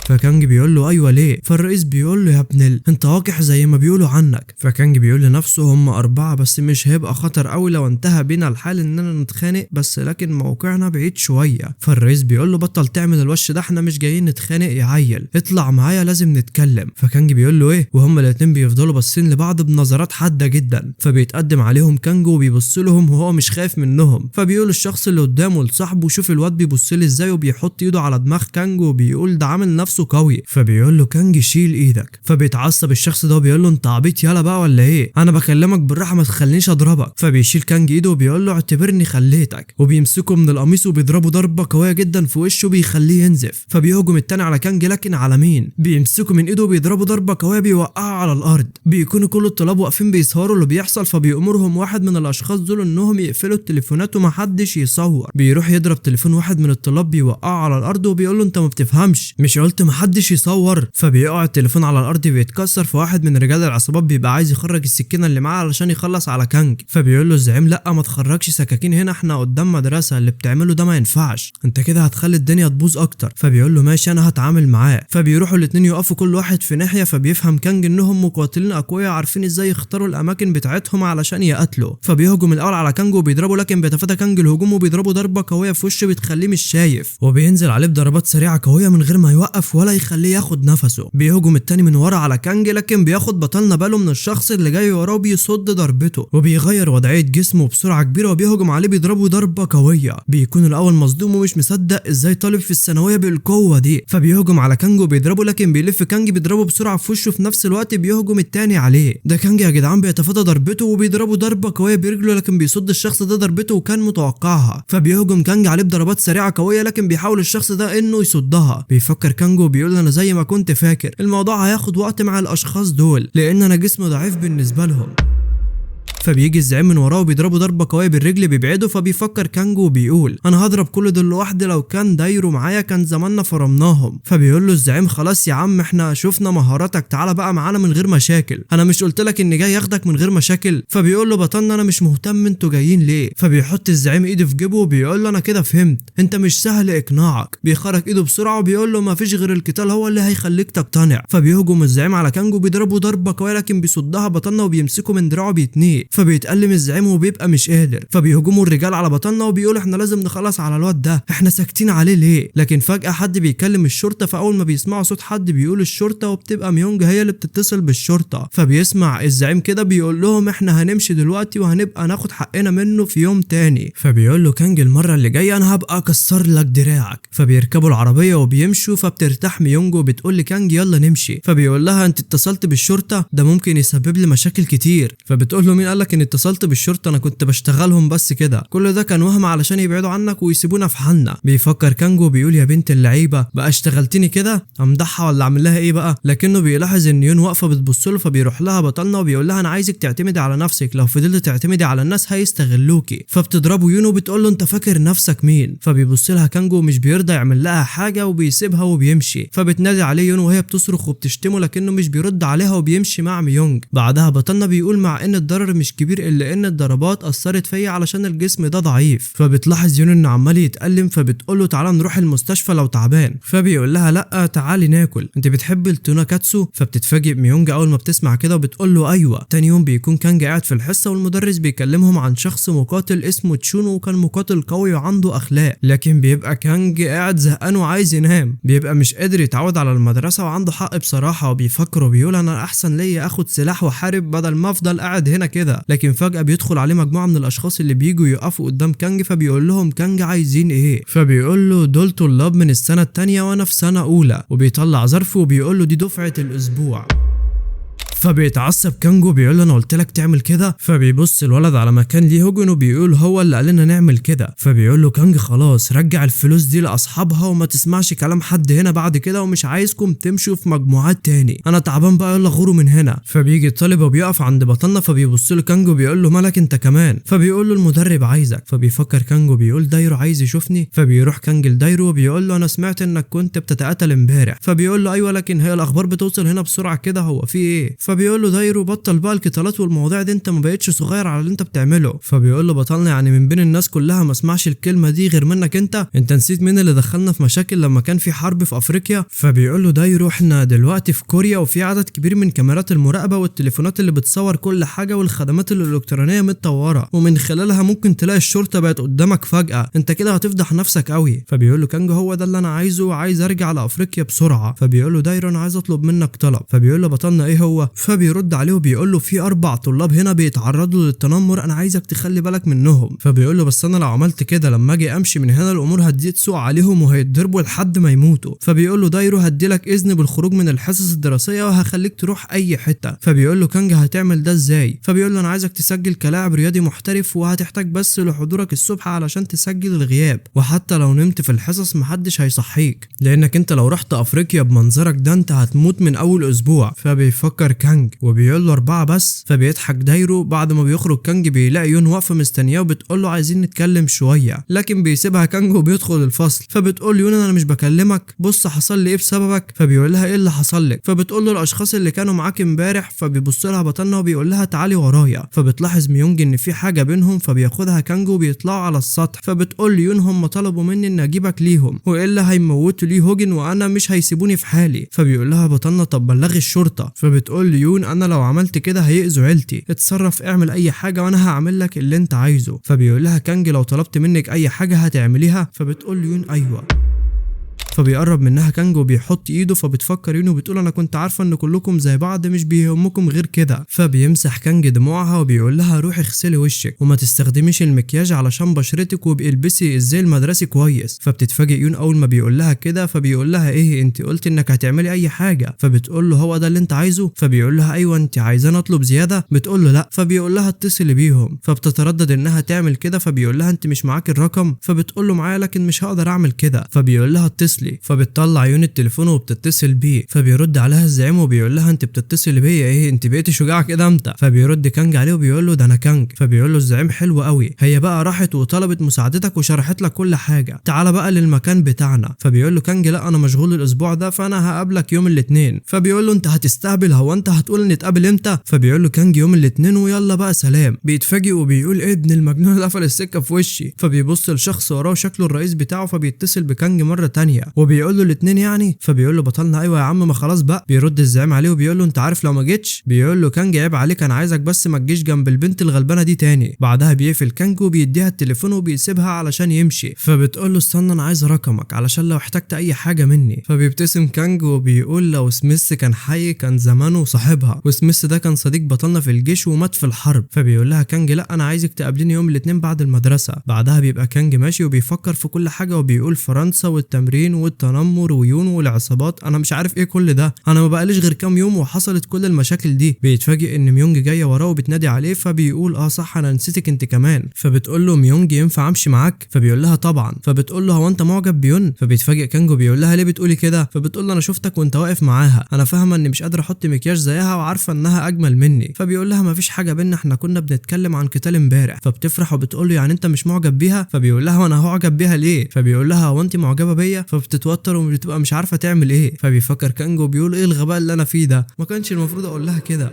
[SPEAKER 1] فكانج بيقول له ايوه ليه؟ فالرئيس بيقول له يا ابن انت وقح زي ما بيقولوا عنك. فكانج بيقول لنفسه هم 4 بس مش هيبقى خطر قوي لو انتهى بينا الحال اننا نتخانق، بس لكن موقعنا بعيد شوية. فالرئيس بيقول له بطل تعمل الوش ده، احنا مش جايين نتخانق يا عيل، اطلع معايا لازم نتكلم. فكانج بيقول له ايه؟ وهم الاتنين بيفضلوا باصين لبعض بنظرات حادة جدا. فبيتقدم عليهم كانج وبيبص لهم وهو مش خايف منهم. فبيقول الشخص اللي قدامه لصاحبه شوف الواد بيبص لي ازاي، وبيحط ايده على دماغ كانج وبيقول ده عامل نفسه قوي. فبيقول له كانج شيل ايدك. فبيتعصب الشخص ده وبيقول له انت عبيط يالا بقى ولا ايه؟ انا بكلمك بالراحة ما تخلينيش اضربك. فبيشيل كانج ايده وبيقول له اعتبرني خليتك، وبيمسكه من القميص وبيضربه ضربه قوية جدا في وشه بيخليه ينزف. فبيهجم التاني على كانج لكن على مين؟ بيمسكه من ايده وبيضربه ضربه قوية بيوقعه على الارض. بيكونوا كل الطلاب واقفين بيصوروا اللي بيحصل، فبيأمرهم واحد من الاشخاص دول انهم يقفلوا التليفونات ومحدش يصور. بيروح يضرب تليفون واحد من الطلاب بيوقعه على الارض وبيقول له انت ما بتفهمش، مش قلت محدش يصور. فبيقع التليفون على الارض بيتكسر. فواحد من رجال العصابات بيبقى عايز يخرج السكينة اللي معاه علشان يخلص على كانج، فبيقول له الزعيم لا ما تخرجش سكاكين هنا، احنا قدام مدرسه، اللي بتعمله ده ما ينفعش، انت كده هتخلي الدنيا تبوظ اكتر. فبيقول له ماشي انا هتعامل معاه. فبيروحوا الاثنين يقفوا كل واحد في ناحية، فبيفهم كانج انهم مقاتلين اقوياء عارفين ازاي يختاروا الاماكن بتاعتهم علشان يقتلوا. فبيهجم الاول على كانج وبيضربه، لكن بيتفادى كانج الهجوم وبيضربه ضربه قوية في وشه بتخليه مش شايف، وبينزل عليه بضربات سريعة قوية من غير ما يوقف ولا يخليه ياخد نفسه. بيهجم التاني من ورا على كانج، لكن بياخد بطلنا باله من الشخص اللي جاي وراه بيصد ضربته وبيغير وضعية جسمه بسرعة كبيرة وبيهجم عليه بيضربه ضربه قوية. بيكون الاول مصدوم ومش مصدق ازاي طالب في الثانوية بالقوة دي، فبيهجم على كانج وبيضربه، لكن بيلف كانج بيضربه بسرعة في وشه، في نفس الوقت بيهجم التاني عليه. ده كانج يا جدعان بيتفادى ضربته وبيضربه ضربه قوية برجله، لكن بيصد الشخص ده ضربته وكان متوقعها. فبيهجم كانج عليه بضربات سريعة قوية، لكن بيحاول الشخص ده انه يصدها. بيفكر كانج وبيقول انا زي ما كنت فاكر الموضوع هياخد وقت مع الاشخاص دول لان انا جسمي ضعيف بالنسبة لهم. فبيجي الزعيم من وراه وبيضربه ضربه قوية بالرجل بيبعده. فبيفكر كانجو وبيقول انا هضرب كل دول لوحدي، لو كان دايرو معايا كان زماننا فرمناهم. فبيقول له الزعيم خلاص يا عم احنا شفنا مهاراتك، تعالى بقى معانا من غير مشاكل، انا مش قلت لك اني جاي اخدك من غير مشاكل؟ فبيقول له بطلنا انا مش مهتم انتوا جايين ليه. فبيحط الزعيم ايده في جيبه وبيقول له انا كده فهمت انت مش سهل اقناعك. بيخرج ايده بسرعة وبيقول له ما فيش غير القتال هو اللي هيخليك تقتنع. فبيهجم الزعيم على كانجو بيضربه ضربه قوية، لكن بيصدها بطلنا وبيمسكه من دراعه بيتنيه. فبيتألم الزعيم وبيبقى مش قادر. فبيهجموا الرجال على بطلنا وبيقولوا احنا لازم نخلص على الواد ده، احنا ساكتين عليه ليه؟ لكن فجأة حد بيكلم الشرطة، فأول ما بيسمعوا صوت حد بيقول الشرطة، وبتبقى ميونج هي اللي بتتصل بالشرطة. فبيسمع الزعيم كده بيقول لهم احنا هنمشي دلوقتي وهنبقى ناخد حقنا منه في يوم تاني. فبيقول له كانج المرة اللي جاية انا هبقى اكسر لك دراعك. فبيركبوا العربية وبيمشوا. فبترتاح ميونج وبتقول لكانج يلا نمشي. فبيقول لها انت اتصلت بالشرطة؟ ده ممكن يسبب لي مشاكل كتير. فبتقول له مين قالك اني اتصلت بالشرطة؟ انا كنت بشتغلهم بس كده، كل ده كان وهم علشان يبعدوا عنك ويسيبونا في حالنا. بيفكر كانجو بيقول يا بنت اللعيبة بقى اشتغلتني كده، امدحها ولا اعمل لها ايه بقى؟ لكنه بيلاحظ ان يون واقفة بتبص له، فبيروح لها بطلنا وبيقول لها انا عايزك تعتمدي على نفسك، لو فضلت تعتمدي على الناس هيستغلوكي. فبتضربه يون وبتقول له انت فاكر نفسك مين؟ فبيبص لها كانجو ومش بيرضى يعمل لها حاجة وبيسيبها وبيمشي. فبتنادي عليه يون وهي بتصرخ وبتشتمه، لكنه مش بيرد عليها وبيمشي مع ميونج. بعدها بطلنا بيقول مع ان الضرر مش كبير الا ان الضربات اثرت فيا علشان الجسم ده ضعيف. فبتلاحظ يون انه عمال يتألم، فبتقول له تعالى نروح المستشفى لو تعبان. فبيقول لها لا تعالي ناكل، انت بتحبي التونكاتسو؟ فبتتفاجئ ميونج اول ما بتسمع كده وبتقول له ايوه. تاني يوم بيكون كانج قاعد في الحصة والمدرس بيكلمهم عن شخص مقاتل اسمه تشونو، وكان مقاتل قوي وعنده اخلاق، لكن بيبقى كانج قاعد زهقان وعايز ينام، بيبقى مش قادر يتعود على المدرسة وعنده حق بصراحة، وبيفكر وبيقول انا احسن ليا اخد سلاح واحارب بدل ما افضل قاعد هنا كده. لكن فجأة بيدخل عليه مجموعة من الاشخاص اللي بييجوا يقفوا قدام كانج، فبيقول لهم كانج عايزين ايه؟ فبيقول له دول طلاب من السنة التانية وانا في سنة اولى، وبيطلع ظرف وبيقول له دي دفعة الاسبوع. فبيتعصب كانجو بيقول له انا قلت لك تعمل كده. فبيبص الولد على مكان ليه هجن وبيقول هو اللي قال لنا نعمل كده. فبيقول له كانج خلاص رجع الفلوس دي لاصحابها وما تسمعش كلام حد هنا بعد كده، ومش عايزكم تمشوا في مجموعات تاني، انا تعبان بقى يلا غوروا من هنا. فبيجي الطالب وبيقف عند بطلنا، فبيبص له كانجو بيقول له مالك انت كمان؟ فبيقول له المدرب عايزك. فبيفكر كانجو بيقول دايرو عايز يشوفني. فبيروح كانج لدايرو وبيقول له انا سمعت انك كنت بتتقاتل امبارح. فبيقول له ايوه لكن هي الاخبار بتوصل هنا بسرعة كده، هو في ايه؟ فبيقول له دايرو بطل بقى القتالات والمواضيع دي، انت ما بقتش صغير على اللي انت بتعمله. فبيقول له بطلنا يعني من بين الناس كلها ما اسمعش الكلمة دي غير منك انت، انت نسيت مين اللي دخلنا في مشاكل لما كان في حرب في افريقيا؟ فبيقول له دايرو احنا دلوقتي في كوريا وفي عدد كبير من كاميرات المراقبة والتليفونات اللي بتصور كل حاجة والخدمات الالكترونية متطورة، ومن خلالها ممكن تلاقي الشرطة بقت قدامك فجاة، انت كده هتفضح نفسك قوي. فبيقول له كانج هو ده اللي انا عايزه وعايز ارجع لافريقيا بسرعة. فبيقول له دايرو انا عايز اطلب منك طلب. فبيقول له بطلنا ايه هو؟ فبيرد عليه وبيقول له في 4 طلاب هنا بيتعرضوا للتنمر، انا عايزك تخلي بالك منهم. فبيقول له بس انا لو عملت كده لما اجي امشي من هنا الامور هتزيد سوء عليهم وهيتضربوا لحد ما يموتوا. فبيقول له دايرو هدي لك اذن بالخروج من الحصص الدراسية وهخليك تروح اي حتة. فبيقول له كانج هتعمل ده ازاي؟ فبيقول له انا عايزك تسجل كلاعب رياضي محترف وهتحتاج بس لحضورك الصبح علشان تسجل الغياب، وحتى لو نمت في الحصص محدش هيصحيك، لانك انت لو رحت افريقيا بمنظرك ده انت هتموت من اول اسبوع. فبيفكر كانج كانج وبيقول له 4 بس. فبيضحك دايرو. بعد ما بيخرج كانج بيلاقي يون واقفة مستنياه وبتقول له عايزين نتكلم شوية، لكن بيسيبها كانج وبيدخل الفصل. فبتقول يون انا مش بكلمك، بص حصل لي ايه بسببك. فبيقول لها ايه اللي حصل لك؟ فبتقول له الاشخاص اللي كانوا معاك امبارح. فبيبص لها بطلنا وبيقول لها تعالي ورايا. فبتلاحظ ميونج ان في حاجة بينهم، فبياخدها كانج وبيطلعوا على السطح. فبتقول ليون هم طلبوا مني ان اجيبك ليهم والا هيموتوا لي هوجن وانا مش هيسيبوني في حالي. فبيقول لها بطلنا طب بلغي الشرطة. فبتقول ليون انا لو عملت كده هيأذوا عيلتي، اتصرف اعمل اي حاجة وانا هعمل لك اللي انت عايزه. فبيقول لها كانج لو طلبت منك اي حاجة هتعمليها؟ فبتقول ليون ايوه. فبيقرب منها كانج وبيحط ايده، فبتفكر يون وبتقول انا كنت عارفه ان كلكم زي بعض مش بيهمكم غير كده. فبيمسح كانج دموعها وبيقول لها روحي اغسلي وشك وما تستخدميش المكياج علشان بشرتك، وابقي البسي الزي المدرسي كويس. فبتتفاجئ يون اول ما بيقول لها كده، فبيقول لها ايه انت قلت انك هتعملي اي حاجة؟ فبتقول له هو ده اللي انت عايزه؟ فبيقول لها ايوه، انت عايزاني اطلب زيادة؟ بتقول له لا. فبيقول لها اتصلي بيهم. فبتتردد انها تعمل كده، فبيقول لها انت مش معاك الرقم؟ فبتقول له معايا لكن مش هقدر اعمل كده. فبيقول لها اتصلي. فبتطلع يون التليفون وبتتصل بيه. فبيرد عليها الزعيم وبيقول لها انت بتتصلي بيا ايه؟ انت بقيتي شجاعة كده امتى؟ فبيرد كانج عليه وبيقول له ده انا كانج. فبيقول له الزعيم حلو قوي، هي بقى راحت وطلبت مساعدتك وشرحت لك كل حاجة، تعالى بقى للمكان بتاعنا. فبيقول له كانج لا انا مشغول الاسبوع ده فانا هقابلك يوم الاثنين. فبيقول له انت هتستهبل، هو انت هتقول نتقابل امتى؟ فبيقول له كانج يوم الاثنين ويلا بقى سلام. بيتفاجئ وبيقول ايه ابن المجنون اللي قفل السكة في وشي. فبيبص لشخص وراه شكله الرئيس بتاعه، فبيتصل بكانج مرة ثانية وبيقول له الاثنين يعني؟ فبيقول له بطلنا ايوه يا عم ما خلاص بقى. بيرد الزعيم عليه وبيقول له انت عارف لو ما جيتش؟ بيقول له كانج عيب عليك، انا عايزك بس ما تجيش جنب البنت الغلبانه دي تاني. بعدها بيقفل كانج وبيديها التليفون وبيسيبها علشان يمشي. فبتقول له استنى انا عايز رقمك علشان لو احتجت اي حاجة مني. فبيبتسم كانج وبيقول لو سميث كان حي كان زمانه صاحبها، وسميث ده كان صديق بطلنا في الجيش ومات في الحرب. فبيقول لها كانج لا انا عايزك تقابليني يوم الاثنين بعد المدرسة. بعدها بيبقى كانج ماشي وبيفكر في كل حاجة وبيقول فرنسا والتمرين والتنمر ويون والعصابات، انا مش عارف ايه كل ده، انا ما بقاليش غير كام يوم وحصلت كل المشاكل دي. بيتفاجئ ان ميونج جاية وراه وبتنادي عليه، فبيقول اه صح انا نسيتك انت كمان. فبتقول له ميونج ينفع امشي معاك؟ فبيقول لها طبعا. فبتقول له هو انت معجب بيون؟ فبيتفاجئ كانج وبيقول لها ليه بتقولي كده؟ فبتقول له انا شفتك وانت واقف معاها، انا فاهمه اني مش قادرة احط مكياج زيها وعارفه انها اجمل مني. فبيقول لها مفيش حاجة بينا، احنا كنا بنتكلم عن قتال امبارح. فبتفرح وبتقول له يعني انت مش معجب بيها؟ فبيقول لها وانا هعجب بيها ليه؟ فبيقول لها هو انت معجبه بيا؟ فبتتوتر وبتبقى مش عارفه تعمل ايه. فبيفكر كانج وبيقول ايه الغباء اللي انا فيه ده، ما كانش المفروض اقول لها كده.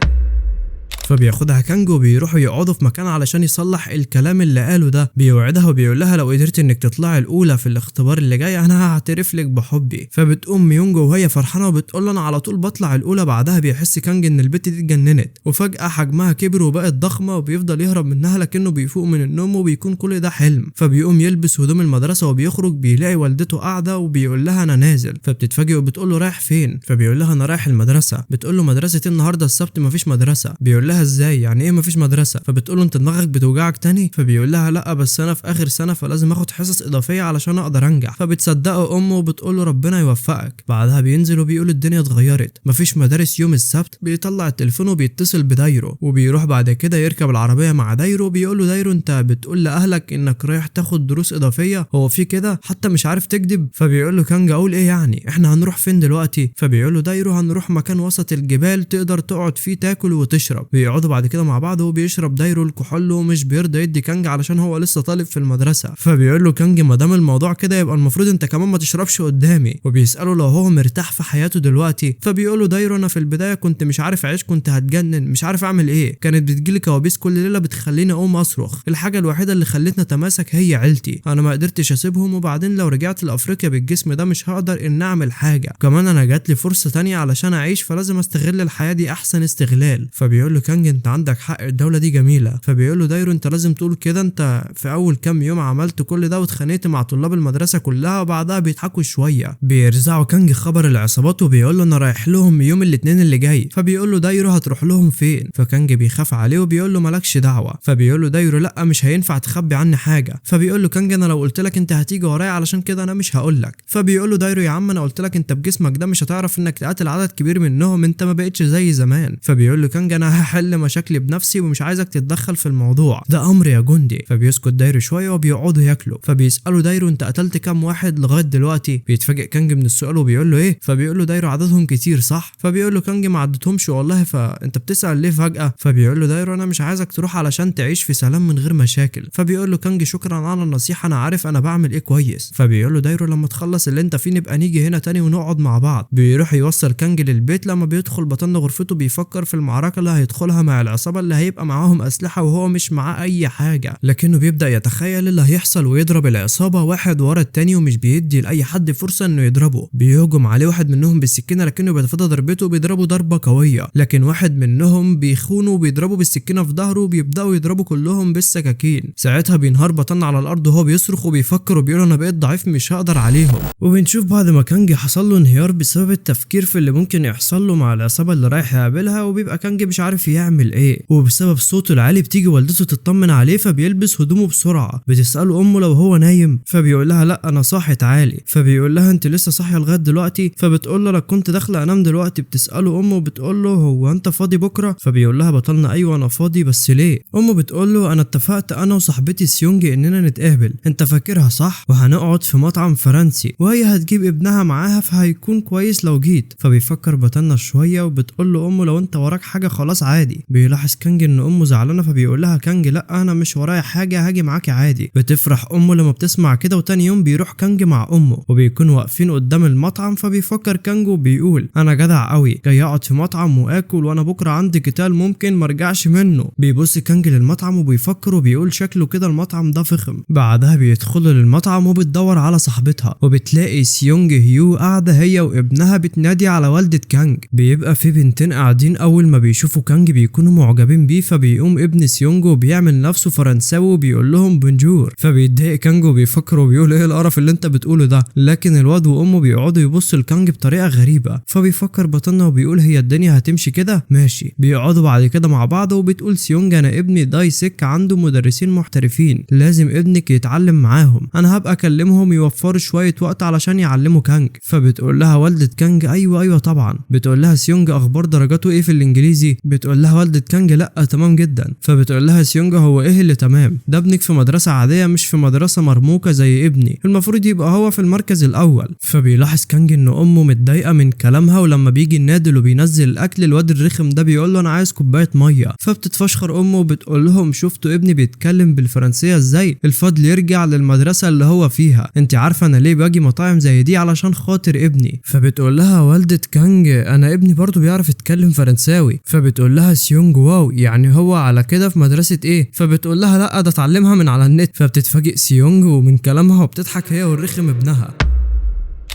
[SPEAKER 1] فبياخدها كانج وبيروحوا يقعدوا في مكان علشان يصلح الكلام اللي قاله ده. بيوعدها وبيقول لها لو قدرت انك تطلعي الاولى في الاختبار اللي جاي انا هعترف لك بحبي. فبتقوم ميونج وهي فرحانة وبتقول له انا على طول بطلع الاولى. بعدها بيحس كانج ان البت دي اتجننت، وفجاة حجمها كبر وبقت ضخمة، وبيفضل يهرب منها لكنه بيفوق من النوم وبيكون كل ده حلم. فبيقوم يلبس هدوم المدرسة وبيخرج، بيلاقي والدته قاعدة وبيقول لها انا نازل. فبتتفاجئ وبتقول له رايح فين؟ فبيقول لها انا رايح المدرسة. بتقول له مدرسه النهارده السبت مفيش مدرسه. بيقول لها ازاي يعني ايه مفيش مدرسه؟ فبتقول له انت دماغك بتوجعك تاني؟ فبيقول لها لا بس انا في اخر سنة فلازم اخد حصص اضافية علشان اقدر انجح. فبتصدقه امه وبتقول له ربنا يوفقك. بعدها بينزل وبيقول الدنيا اتغيرت مفيش مدارس يوم السبت. بيطلع التليفون وبيتصل بدايرو وبيروح بعد كده يركب العربية مع دايرو. بيقول له دايرو انت بتقول لاهلك انك رايح تاخد دروس اضافية، هو في كده حتى مش عارف تكذب؟ فبيقول له كانج اقول ايه يعني احنا هنروح فين دلوقتي؟ فبيقول له دايرو هنروح مكان وسط الجبال تقدر تقعد فيه تاكل وتشرب. بيقعدوا بعد كده مع بعض وبيشرب دايرو الكحول ومش بيرضى يدي كانج علشان هو لسه طالب في المدرسة. فبيقول له كانج ما دام الموضوع كده يبقى المفروض انت كمان ما تشربش قدامي. وبيساله لو هو مرتاح في حياته دلوقتي. فبيقول له دايرو انا في البداية كنت مش عارف اعيش، كنت هتجنن، مش عارف اعمل ايه، كانت بتجيلي كوابيس كل ليلة بتخليني اقوم اصرخ، الحاجة الوحيدة اللي خلتنا اتماسك هي عيلتي، انا ما قدرتش اسيبهم، وبعدين لو رجعت لافريقيا بالجسم ده مش هقدر ان اعمل حاجة، كمان انا جاتلي فرصة تانية علشان اعيش فلازم استغل الحياة دي احسن استغلال. فبيقول له كانج انت عندك حق الدولة دي جميلة. فبيقول له دايرو انت لازم تقول كده، انت في اول كام يوم عملت كل ده واتخانقت مع طلاب المدرسة كلها. وبعدها بيضحكوا شوية. بيرزعوا كانج خبر العصابات وبيقول له انا رايح لهم يوم الاثنين اللي جاي. فبيقول له دايرو هتروح لهم فين؟ فكانج بيخاف عليه وبيقول له مالكش دعوه. فبيقول له دايرو لا مش هينفع تخبي عني حاجة. فبيقول له كانج انا لو قلت لك انت هتيجي ورايا علشان كده انا مش هقول لك. فبيقول له دايرو يا عم انا قلت لك انت بجسمك ده مش هتعرف انك تقاتل عدد كبير منهم، انت ما بقتش زي زمان. فبيقول له كانج انا هحل احل مشاكلي بنفسي ومش عايزك تتدخل في الموضوع ده، امر يا جندي. فبيسكت دايرو شوية وبيقعدوا ياكلوا. فبيسالوا دايرو انت قتلت كام واحد لغاية دلوقتي؟ بيتفاجئ كانج من السؤال وبيقول له ايه؟ فبيقول له دايرو عددهم كتير صح؟ فبيقول له كانج ما عدتهمش والله، فانت بتسال ليه فجاة؟ فبيقول له دايرو انا مش عايزك تروح علشان تعيش في سلام من غير مشاكل. فبيقول له كانج شكرا على النصيحة، انا عارف انا بعمل ايه كويس. فبيقول له دايرو لما تخلص اللي انت فيه نبقى نيجي هنا تاني ونقعد مع بعض. بيروح يوصل كانج للبيت. لما بيدخل بطلنا غرفته بيفكر في المعركة اللي هيدخلها مع العصابة اللي هيبقى معاهم اسلحة وهو مش معاه اي حاجة، لكنه بيبدا يتخيل اللي هيحصل ويضرب العصابة واحد ورا التاني ومش بيدي لاي حد فرصة انه يضربه. بيهجم عليه واحد منهم بالسكينة لكنه بيتفادى ضربته وبيضربه ضربه قوية، لكن واحد منهم بيخونه وبيضربه بالسكينة في ظهره وبيبداوا يضربوا كلهم بالسكاكين. ساعتها بينهار بطلنا على الارض وهو بيصرخ وبيفكر وبيقول انا بقيت ضعيف مش هقدر عليهم. وبنشوف بعد ما كانج حصل له انهيار بسبب التفكير في اللي ممكن يحصل له مع العصابة اللي رايح يقابلها، وبيبقى كانج مش عارف يعمل ايه. وبسبب صوته العالي بتيجي والدته تطمن عليه فبيلبس هدومه بسرعة. بتساله امه لو هو نايم فبيقول لها لا انا صاحي تعالي. فبيقول لها انت لسه صاحية لغاية دلوقتي؟ فبتقول له انا كنت داخله انام دلوقتي. بتساله امه بتقول له هو انت فاضي بكره؟ فبيقول لها بطلنا ايوه انا فاضي بس ليه؟ امه بتقول له انا اتفقت انا وصاحبتي سيونج اننا نتقابل، انت فاكرها صح؟ وهنقعد في مطعم فرنسي وهي هتجيب ابنها معاها فهيكون كويس لو جيت. فبيفكر بطلنا شوية وبتقول له امه لو انت وراك حاجة خلاص عادي. بيلاحظ كانج ان امه زعلانة فبيقول لها كانج لا انا مش ورايا حاجة هاجي معاكي عادي. بتفرح امه لما بتسمع كده. وتاني يوم بيروح كانج مع امه وبيكونوا واقفين قدام المطعم. فبيفكر كانج وبيقول انا جدع قوي جاي اقعد في مطعم واكل وانا بكره عندي قتال ممكن مرجعش منه. بيبص كانج للمطعم وبيفكر وبيقول شكله كده المطعم ده فخم. بعدها بيدخلوا للمطعم وبتدور على صاحبتها وبتلاقي سيونج هيو قاعدة هي وابنها بتنادي على والده كانج. بيبقى في بنتين قاعدين اول ما بيشوفوا كانج بيكونوا معجبين بيه. فبيقوم ابن سيونج وبيعمل نفسه فرنساوي وبيقول لهم bonjour. فبيتضايق كانج وبيفكر وبيقول ايه القرف اللي انت بتقوله ده، لكن الواد وامه بيقعدوا يبصوا لكانج بطريقة غريبة. فبيفكر بطلنا وبيقول هي الدنيا هتمشي كده ماشي. بيقعدوا بعد كده مع بعض وبتقول سيونج انا ابني دايسك عنده مدرسين محترفين لازم ابنك يتعلم معاهم، انا هبقى اكلمهم يوفروا شوية وقت علشان يعلموا كانج. فبتقول لها والده كانج ايوه طبعا. بتقول لها سيونج اخبار درجاته ايه في الانجليزي؟ بتقول لها والده كانج لا تمام جدا. فبتقول لها سيونج هو ايه اللي تمام؟ ده ابنك في مدرسه عادية مش في مدرسه مرموقة زي ابني، المفروض يبقى هو في المركز الاول. فبيلاحظ كانج ان امه متضايقة من كلامها، ولما بيجي النادل وبينزل الاكل الواد الرخم ده بيقول له انا عايز كوباية مية. فبتتفشخر امه وبتقول لهم شفتوا ابني بيتكلم بالفرنسيه ازاي؟ الفضل يرجع للمدرسة اللي هو فيها، انت عارفه انا ليه باجي مطاعم زي دي؟ علشان خاطر ابني. فبتقول لها والده كانج انا ابني برضو بيعرف يتكلم فرنساوي. فبتقول لها سيونج wow يعني هو على كده في مدرسه ايه؟ فبتقول لها لا ده اتعلمها من على النت. فبتتفاجئ سيونج ومن كلامها وبتضحك هي والرخم ابنها،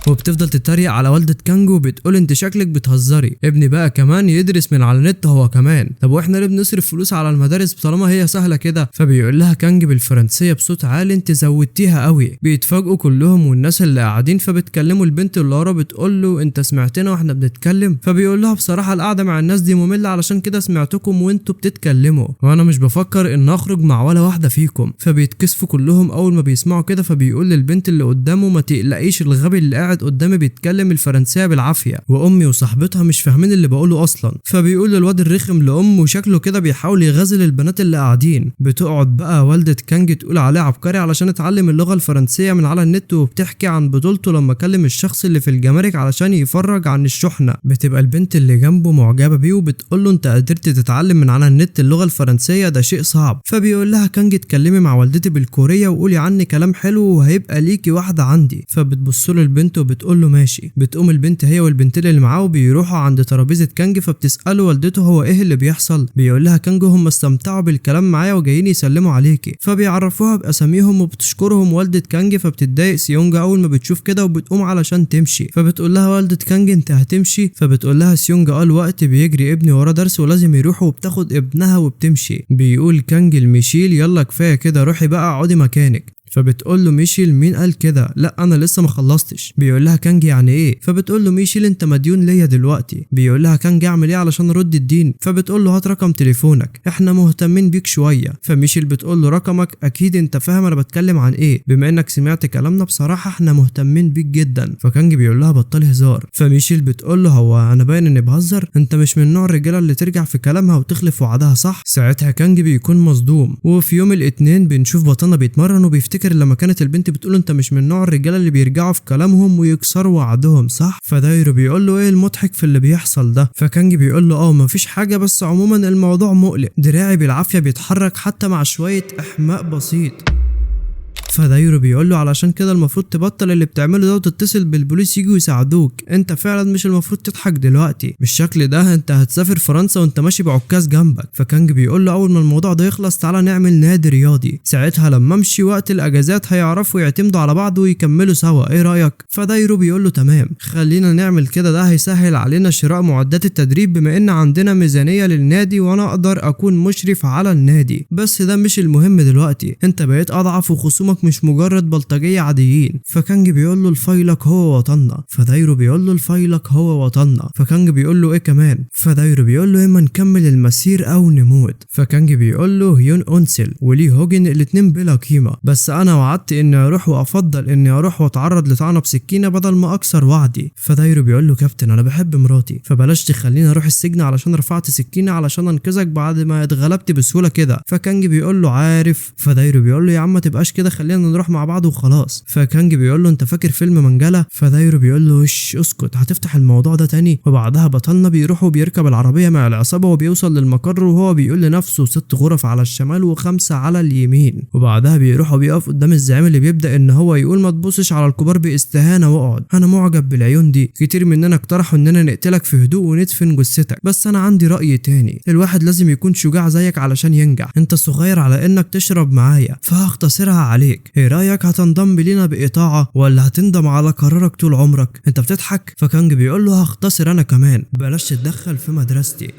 [SPEAKER 1] وبتفضل تتريق على والدة كانجو وبتقول انت شكلك بتهزري، ابني بقى كمان يدرس من على النت هو كمان، طب واحنا ليه بنصرف فلوس على المدارس طالما هي سهلة كده؟ فبيقول لها كانج بالفرنسيه بصوت عالي انت زودتيها قوي. بيتفاجئوا كلهم والناس اللي قاعدين، فبتكلموا البنت اللي ورا بتقول له انت سمعتنا واحنا بنتكلم؟ فبيقول لها بصراحة القعدة مع الناس دي مملة علشان كده سمعتكم وانتوا بتتكلموا، وانا مش بفكر ان اخرج مع ولا واحدة فيكم. فبيتكسفوا كلهم اول ما بيسمعوا كده. فبيقول للبنت اللي قدامه ما تقلقيش الغبي اللي قاعد قدامي بيتكلم الفرنسية بالعافية وامي وصاحبتها مش فاهمين اللي بقوله اصلا. فبيقول للواد الرخم لامه شكله كده بيحاول يغازل البنات اللي قاعدين. بتقعد بقى والده كانج تقول عليه عبقري علشان اتعلم اللغة الفرنسية من على النت، وبتحكي عن بطولته لما كلم الشخص اللي في الجمارك علشان يفرج عن الشحنة. بتبقى البنت اللي جنبه معجبه بيه وبتقول له انت قدرت تتعلم من على النت اللغة الفرنسية ده شيء صعب. فبيقول لها كانج اتكلمي مع والدتي بالكوريه وقولي عني كلام حلو وهيبقى ليكي واحدة عندي. فبتبص له البنت وبتقول له ماشي. بتقوم البنت هي والبنتين اللي معاه وبيروحوا عند ترابيزة كانج. فبتساله والدته هو ايه اللي بيحصل؟ بيقول لها كانج هم استمتعوا بالكلام معايا وجايين يسلموا عليكي. فبيعرفوها باساميهم وبتشكرهم والده كانج. فبتتضايق سيونج اول ما بتشوف كده وبتقوم علشان تمشي. فبتقول لها والده كانج انت هتمشي؟ فبتقول لها سيونج اه الوقت بيجري ابني وراه درس ولازم يروح، وبتاخد ابنها وبتمشي. بيقول كانج لميشيل يلا كفاية كده روحي بقى اقعدي مكانك. فبتقول له ميشيل مين قال كده؟ لا انا لسه ما خلصتش. بيقول لها كانج يعني ايه؟ فبتقول له ميشيل انت مديون ليا دلوقتي. بيقول لها كانج اعمل ايه علشان ارد الدين؟ فبتقول له هات رقم تليفونك، احنا مهتمين بيك شوية. فميشيل بتقول له رقمك اكيد انت فاهم انا بتكلم عن ايه، بما انك سمعت كلامنا بصراحة احنا مهتمين بيك جدا. فكانج بيقول لها بطلي هزار. فميشيل بتقول له هو انا باين اني بهزر؟ انت مش من نوع الرجالة اللي ترجع في كلامها وتخلف وعدها صح؟ ساعتها كانج بيكون مصدوم. وفي يوم الاثنين بنشوف بطلنا بيتمرن وبيفتكر لما كانت البنت بتقول انت مش من نوع الرجالة اللي بيرجعوا في كلامهم ويكسروا وعدهم صح؟ فدايرو بيقول له ايه المضحك في اللي بيحصل ده؟ فكانج بيقول له مفيش حاجة، بس عموما الموضوع مقلق، دراعي بالعافية بيتحرك حتى مع شوية احماء بسيط. فدايرو بيقول له علشان كده المفروض تبطل اللي بتعمله ده وتتصل بالبوليس يجوا يساعدوك، انت فعلا مش المفروض تضحك دلوقتي بالشكل ده، انت هتسافر فرنسا وانت ماشي بعكاز جنبك. فكانج بيقول له اول ما الموضوع ده يخلص تعالى نعمل نادي رياضي، ساعتها لما امشي وقت الاجازات هيعرفوا يعتمدوا على بعض ويكملوا سوا، ايه رايك؟ فدايرو بيقول له تمام خلينا نعمل كده، ده هيسهل علينا شراء معدات التدريب بما ان عندنا ميزانية للنادي وانا اقدر اكون مشرف على النادي، بس ده مش المهم دلوقتي، انت بقيت اضعف وخصومك مش مجرد بلطجية عاديين. فكانج بيقول له الفيلق هو وطننا. فدايرو بيقول له الفيلق هو وطننا. فكانج بيقول له ايه كمان؟ فدايرو بيقول له اما نكمل المسير او نموت. فكانج بيقول له هيون اونسل ولي هوجن الاتنين بلا قيمة، بس انا وعدت اني اروح وافضل اني اروح واتعرض لطعنة بسكينة بدل ما اكسر وعدي. فدايرو بيقول له كابتن انا بحب مراتي، فبلاش تخليني اروح السجن علشان رفعت سكينة علشان انقذك بعد ما اتغلبت بسهولة كده. فكانج بيقول له عارف. فدايرو بيقول له يا عم ما تبقاش كده، خلينا نروح مع بعض وخلاص. فكانج بيقول له انت فاكر فيلم منجلة؟ فدايرو بيقول له وش اسكت هتفتح الموضوع ده تاني. وبعدها بطلنا بيروح وبيركب العربية مع العصابة وبيوصل للمقر وهو بيقول لنفسه 6 غرف على الشمال و5 على اليمين. وبعدها بيروح وبيقف قدام الزعيم اللي بيبدأ ان هو يقول ما تبصش على الكبار باستهانة واقعد، انا معجب بالعيون دي، كتير مننا اقترحوا اننا نقتلك في هدوء وندفن جثتك، بس انا عندي رأي تاني، الواحد لازم يكون شجاع زيك علشان ينجح، انت صغير على انك تشرب معايا فهختصرها عليك، ايه رايك هتنضم لينا باطاعه ولا هتندم على قرارك طول عمرك؟ انت بتضحك؟ فكانج بيقول له هختصر انا كمان، بلاش تتدخل في مدرستي،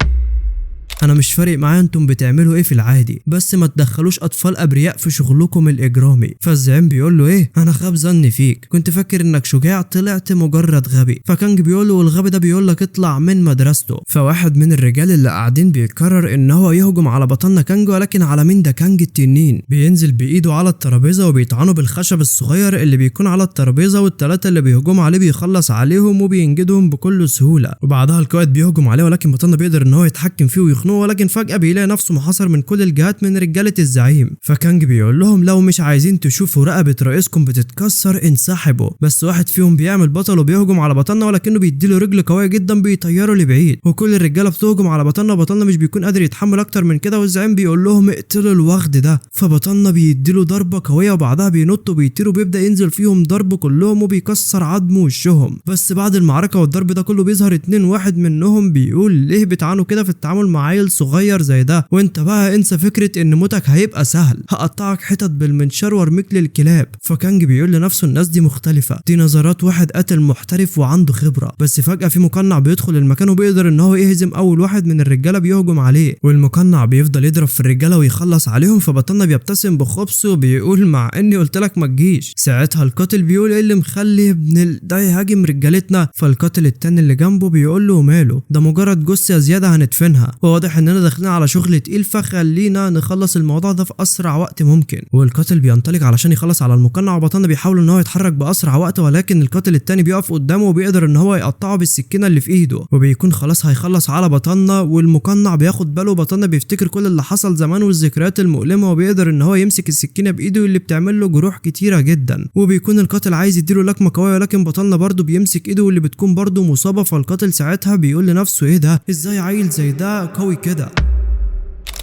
[SPEAKER 1] انا مش فارق معايا انتم بتعملوا ايه في العادي، بس ما تدخلوش اطفال ابرياء في شغلكم الاجرامي. فالزعيم بيقول له ايه انا خاب ظني فيك، كنت فاكر انك شجاع طلعت مجرد غبي. فكانج بيقول له والغبي ده بيقول لك اطلع من مدرسته. فواحد من الرجال اللي قاعدين بيقرر ان هو يهجم على بطلنا كانج، ولكن على مين ده؟ كانج التنين. بينزل بايده على الترابيزة وبيطعنه بالخشب الصغير اللي بيكون على الترابيزة، والثلاثة اللي بيهجموا عليه بيخلص عليهم وبينجدهم بكل سهولة. وبعدها القائد بيهجم عليه، ولكن بطلنا بيقدر ان هو يتحكم فيه ويخنقه، ولكن فجأة بيلاقي نفسه محاصر من كل الجهات من رجالة الزعيم. فكانج بيقول لهم لو مش عايزين تشوفوا رقبة رئيسكم بتتكسر انسحبوا. بس واحد فيهم بيعمل بطل وبيهجم على بطلنا، ولكنه بيديله رجل قوية جدا بيطيره لبعيد، وكل الرجالة بتهجم على بطلنا، وبطلنا مش بيكون قادر يتحمل اكتر من كده، والزعيم بيقول لهم اقتلوا الوغد ده. فبطلنا بيديله ضربة قوية، وبعدها بينط وبيطير وبيبدأ ينزل فيهم ضرب كلهم وبيكسر عظم وشهم. بس بعد المعركة والضرب ده كله بيظهر 2، واحد منهم بيقول ليه بتعانوا كده في التعامل مع عيل صغير زي ده، وانت بقى انسى فكرة ان موتك هيبقى سهل، هقطعك حتت بالمنشار وارميك للكلاب. فكانج بيقول لنفسه الناس دي مختلفة، دي نظرات واحد قاتل محترف وعنده خبرة. بس فجأة في مقنع بيدخل المكان وبيقدر ان هو يهزم اول واحد من الرجالة بيهجم عليه، والمقنع بيفضل يضرب في الرجالة ويخلص عليهم. فبطلنا بيبتسم بخبث وبيقول مع اني قلت لك ما تجيش. ساعتها القاتل بيقول ايه اللي مخلي ابن ده يهاجم رجالتنا؟ فالقاتل التاني اللي جنبه بيقول له ماله، ده مجرد جثة زيادة هندفنها، وواضح اننا داخلين على شغل تقيل فخلينا نخلص الموضوع ده في اسرع وقت ممكن. والقاتل بينطلق علشان يخلص على المقنع، وبطلنا بيحاول ان هو يتحرك باسرع وقت، ولكن القاتل التاني بيقف قدامه وبيقدر ان هو يقطعه بالسكينة اللي في ايده، وبيكون خلاص هيخلص على بطلنا. والمقنع بياخد باله، بطلنا بيفتكر كل اللي حصل زمان والذكريات المؤلمة، وبيقدر ان هو يمسك السكينة بايده اللي بتعمل له جروح كتيرة جدا، وبيكون القاتل عايز يديله لكمه قوية، ولكن بطلنا برده بيمسك ايده واللي بتكون برده مصابه. فالقاتل ساعتها بيقول لنفسه ايه ده، ازاي عيل زي ده قوي كده؟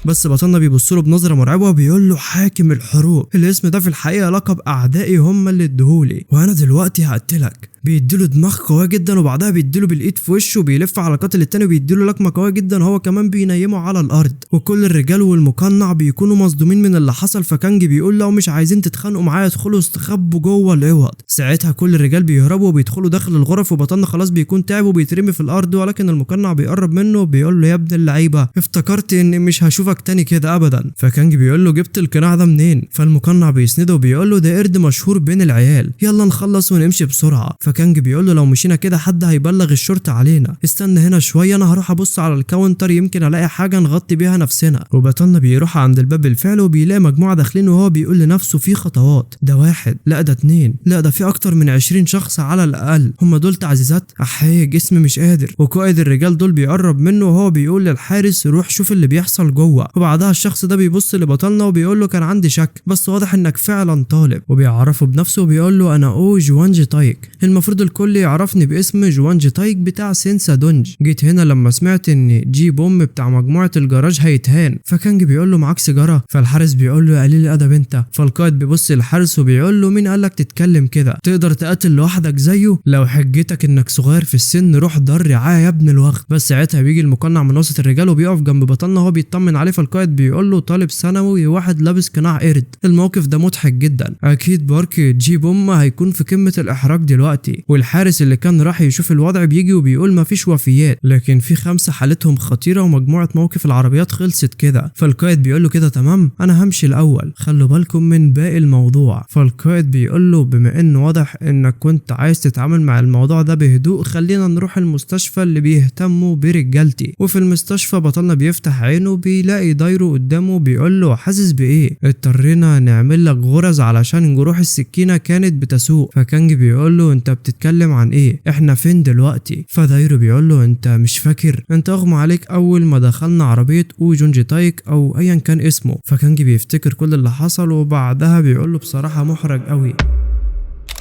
[SPEAKER 1] بس بطلنا بيبص له بنظره مرعبة وبيقول له حاكم الحروب، الاسم ده في الحقيقة لقب اعدائي هم اللي اديهولي، وانا دلوقتي هقتلك. بيديله دماغ قوية جدا، وبعدها بيديله بالايد في وشه وبيلف على القاتل التاني وبيديله لكمه قوية جدا، هو كمان بينيمه على الارض. وكل الرجال والمقنع بيكونوا مصدومين من اللي حصل. فكانج بيقول لو مش عايزين تتخانقوا معايا ادخلوا استخبوا جوه الاوض. ساعتها كل الرجال بيهربوا وبيدخلوا داخل الغرف، وبطلنا خلاص بيكون تعب وبيترمي في الارض، ولكن المقنع بيقرب منه وبيقول له يا ابن اللعيبة افتكرت اني مش هشوفك تاني كده ابدا. فكانج بيقول له جبت القناع ده منين؟ فالمقنع بيسنده وبيقول له ده قرد مشهور بين العيال، يلا نخلص ونمشي بسرعة. فكانج بيقول له لو مشينا كده حد هيبلغ الشرطة علينا، استنى هنا شوية انا هروح ابص على ال counter يمكن الاقي حاجة نغطي بيها نفسنا. وبطلنا بيروح عند الباب بالفعل وبيلاقي مجموعة داخلين، وهو بيقول لنفسه في خطوات، ده واحد، لا ده اتنين، لا ده في اكتر من 20 شخص على الاقل، هم دول تعزيزات؟ احيه جسمي مش قادر. وقائد الرجال دول بيقرب منه وهو بيقول للحارس روح شوف اللي بيحصل جوه. وبعدها الشخص ده بيبص لبطلنا وبيقول له كان عندي شك بس واضح انك فعلا طالب، وبيعرفه بنفسه وبيقول له انا او جوانج تايك، المفروض الكل يعرفني باسم جوانج تايك بتاع سينسا دونج، جيت هنا لما سمعت ان جي بوم بتاع مجموعة الجراج هيتهان. فكانج بيقول له معاك سيجارة؟ فالحارس بيقول له يا قليل الادب انت. فالقائد بيبص للحارس وبيقول له مين قالك تتكلم كده؟ تقدر تقاتل لوحدك زيه؟ لو حجتك انك صغير في السن روح دار رعاية يا ابن الوغد. بس ساعتها بيجي المقنع من وسط الرجال وبيقف جنب بطلنا وهو بيطمن عليه. فالقائد بيقول له طالب ثانوي واحد لابس قناع قرد. الموقف ده مضحك جدا، اكيد بارك جي بوم هيكون في قمة الاحراج دلوقتي. والحارس اللي كان راح يشوف الوضع بيجي وبيقول مفيش وفيات، لكن في 5 حالتهم خطيرة ومجموعة موقف العربيات خلصت كده. فالقائد بيقول له كده تمام انا همشي الاول، خلوا بالكم من باقي الموضوع. فالقائد بيقول له بما انه واضح انك كنت عايز تتعامل مع الموضوع ده بهدوء خلينا نروح المستشفى اللي بيهتموا برجالتي. وفي المستشفى بطلنا بيفتح عينه بيلاقي دايرو قدامه بيقول له حاسس بايه؟ اضطرينا نعمل لك غرز علشان جروح السكينة كانت بتسوء. فكانج بيقول له انت بتتكلم عن ايه؟ احنا فين دلوقتي؟ فدايرو بيقول له انت مش فاكر؟ انت اغمى عليك اول ما دخلنا عربية او جونجي تايك او ايا كان اسمه. فكانج بيفتكر كل اللي حصل وبعدها بيقول له بصراحة محرج قوي،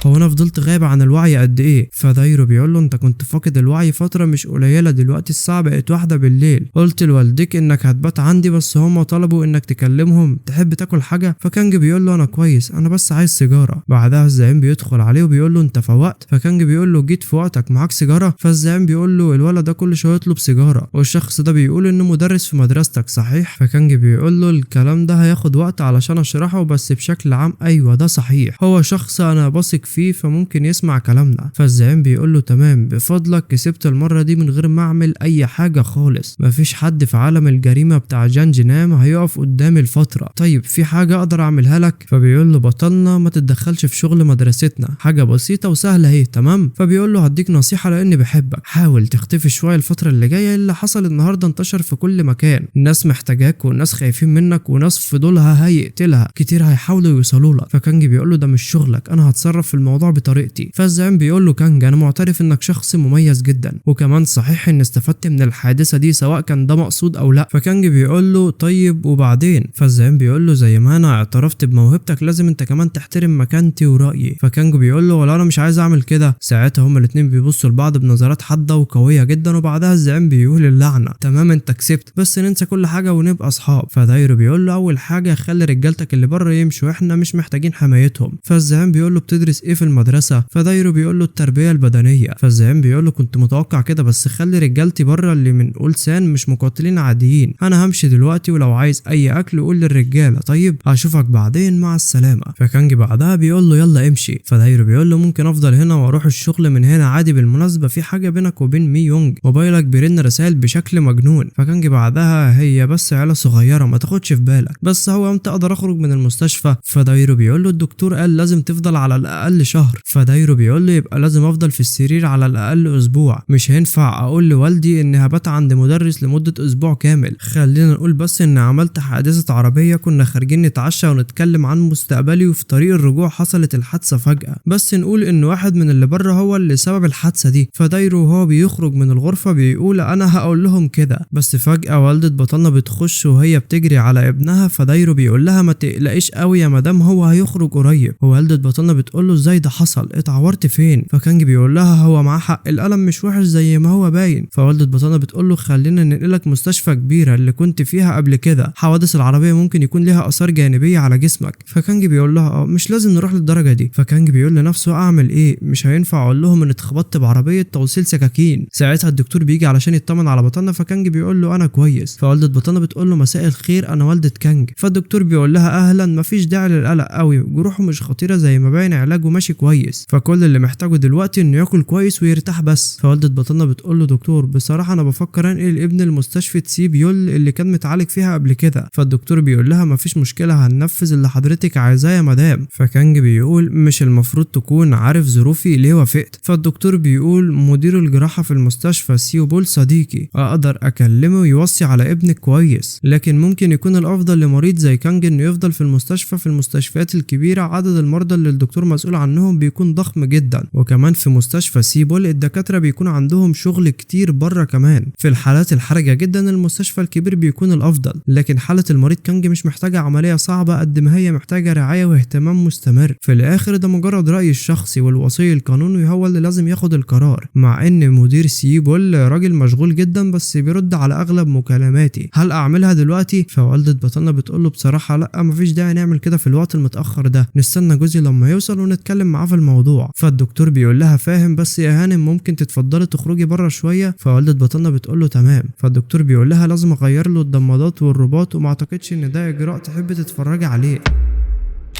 [SPEAKER 1] هو انا فضلت غايب عن الوعي قد ايه؟ فدايرو بيقول له انت كنت فاقد الوعي فترة مش قليله، دلوقتي الساعة بقت 1 بالليل، قلت لوالديك انك هتبات عندي بس هما طلبوا انك تكلمهم، تحب تاكل حاجة؟ فكانج بيقول له انا كويس، انا بس عايز سيجارة. بعدها الزعيم بيدخل عليه وبيقول له انت فوقت؟ فكانج بيقول له جيت في وقتك، معاك سيجارة؟ فالزعيم بيقول له الولد ده كل شوية يطلب سيجارة، والشخص ده بيقول انه مدرس في مدرستك صحيح؟ فكانج بيقول له الكلام ده هياخد وقت علشان اشرحه، بس بشكل عام ايوه ده صحيح، هو شخص انا بثق فيه فممكن يسمع كلامنا. فالزعيم بيقول له تمام بفضلك كسبت المرة دي من غير ما اعمل اي حاجة خالص، مفيش حد في عالم الجريمة بتاع جانجنام هيقف قدامي الفترة، طيب في حاجة اقدر اعملها لك؟ فبيقول له بطلنا ما تتدخلش في شغل مدرستنا، حاجة بسيطة وسهلة اهي تمام. فبيقول له هديك نصيحة لاني بحبك، حاول تختفي شوية الفترة اللي جاية، اللي حصل النهارده انتشر في كل مكان، الناس محتاجاك والناس خايفين منك وناس فضولها هيقتلها كتير هيحاولوا يوصلوا لك. فكانج بيقول له ده مش شغلك، انا هتصرف في الموضوع بطريقتي. فالزعيم بيقول له كانج انا معترف انك شخص مميز جدا، وكمان صحيح ان استفدت من الحادثة دي سواء كان ده مقصود او لا. فكانج بيقول له طيب وبعدين؟ فالزعيم بيقول له زي ما انا اعترفت بموهبتك لازم انت كمان تحترم مكانتي ورايي. فكانج بيقول له ولا انا مش عايز اعمل كده. ساعتها هما الاتنين بيبصوا لبعض بنظرات حادة وقويه جدا، وبعدها الزعيم بيقول اللعنة تمام انت كسبت، بس ننسى كل حاجة ونبقى اصحاب. فدايرو بيقول له اول حاجة خلي رجالتك اللي بره يمشوا، احنا مش محتاجين حمايتهم. فالزعيم بيقول له بتدرس ايه في المدرسة؟ فدايرو بيقول له التربية البدنية. فالزعيم بيقول له كنت متوقع كده، بس خلي رجالتي بره اللي من اولسان مش مقاتلين عاديين، انا همشي دلوقتي ولو عايز اي اكل قول للرجاله، طيب هشوفك بعدين مع السلامة. فكانج بعدها بيقول له يلا امشي. فدايرو بيقول له ممكن افضل هنا واروح الشغل من هنا عادي، بالمناسبة في حاجة بينك وبين مي يونج، موبايلك بيرن رسائل بشكل مجنون. فكانج بعدها هي بس عيله صغيرة ما تاخدش في بالك، بس هو امتى اقدر اخرج من المستشفى؟ فدايرو بيقول له الدكتور قال لازم تفضل على الاقل شهر. فدايرو بيقول له يبقى لازم افضل في السرير على الاقل اسبوع، مش هينفع اقول لوالدي ان هبات عند مدرس لمدة اسبوع كامل، خلينا نقول بس ان عملت حادثه عربية، كنا خارجين نتعشى ونتكلم عن مستقبلي، وفي طريق الرجوع حصلت الحادثة فجاة، بس نقول ان واحد من اللي بره هو اللي سبب الحادثة دي. فدايرو وهو بيخرج من الغرفة بيقول انا هقول لهم كده، بس فجاة والده بطلنا بتخش وهي بتجري على ابنها. فدايرو بيقول لها ما تقلقيش قوي يا مدام، هو هيخرج قريب. ووالده بطلنا بتقول له ازاي ازاي ده حصل؟ اتعورت فين؟ فكانج بيقول لها هو معاه حق، الالم مش وحش زي ما هو باين. فوالده بطلنا بتقول له خلينا ننقلك مستشفى كبيرة اللي كنت فيها قبل كده، حوادث العربية ممكن يكون ليها اثار جانبيه على جسمك. فكانج بيقول لها مش لازم نروح للدرجة دي. فكانج بيقول لنفسه اعمل ايه؟ مش هينفع اقول لهم ان اتخبطت بعربيه توصيل سكاكين. ساعتها الدكتور بيجي علشان يطمن على بطلنا، فكانج بيقول له انا كويس. فوالده بطلنا بتقول له مساء الخير، انا والده كانج. فالدكتور بيقول لها اهلا، مفيش داعي للقلق قوي، جروحه مش خطيرة زي ما باين، علاجه ماشي كويس، فكل اللي محتاجه دلوقتي انه ياكل كويس ويرتاح بس. فوالده بطلنا بتقول له دكتور بصراحة انا بفكر انقل ابن المستشفى سيبيول اللي كان متعالج فيها قبل كده. فالدكتور بيقول لها مفيش مشكلة، هننفذ اللي حضرتك عايزاه يا مدام. فكانج بيقول مش المفروض تكون عارف ظروفي، ليه وافقت؟ فالدكتور بيقول مدير الجراحة في المستشفى سيوبول صديقي، اقدر اكلمه ويوصي على ابنك كويس، لكن ممكن يكون الافضل لمريض زي كانج انه يفضل في المستشفى. في المستشفيات الكبيرة عدد المرضى اللي الدكتور مسؤول عنهم بيكون ضخم جدا، وكمان في مستشفى سيبول الدكاترة بيكون عندهم شغل كتير بره كمان. في الحالات الحرجة جدا المستشفى الكبير بيكون الافضل، لكن حاله المريض كانج مش محتاجه عملية صعبة قد ما هي محتاجه رعاية واهتمام مستمر. في الاخر ده مجرد رايي الشخصي، والوصي القانوني هو اللي لازم ياخد القرار، مع ان مدير سيبول راجل مشغول جدا بس بيرد على اغلب مكالماتي. هل اعملها دلوقتي؟ فوالده بطلنا بتقول له بصراحة لا، مفيش داعي نعمل كده في الوقت المتاخر ده، نستنى جوزي لما يوصل ونتكلم معاه في الموضوع. فالدكتور بيقول لها فاهم، بس يا هانم ممكن تتفضلي تخرجي بره شوية؟ فوالده بطلنا بتقول له تمام. فالدكتور بيقول لها لازم اغير له الضمادات والرباط، وما اعتقدش ان ده اجراء تحب تتفرجي عليه.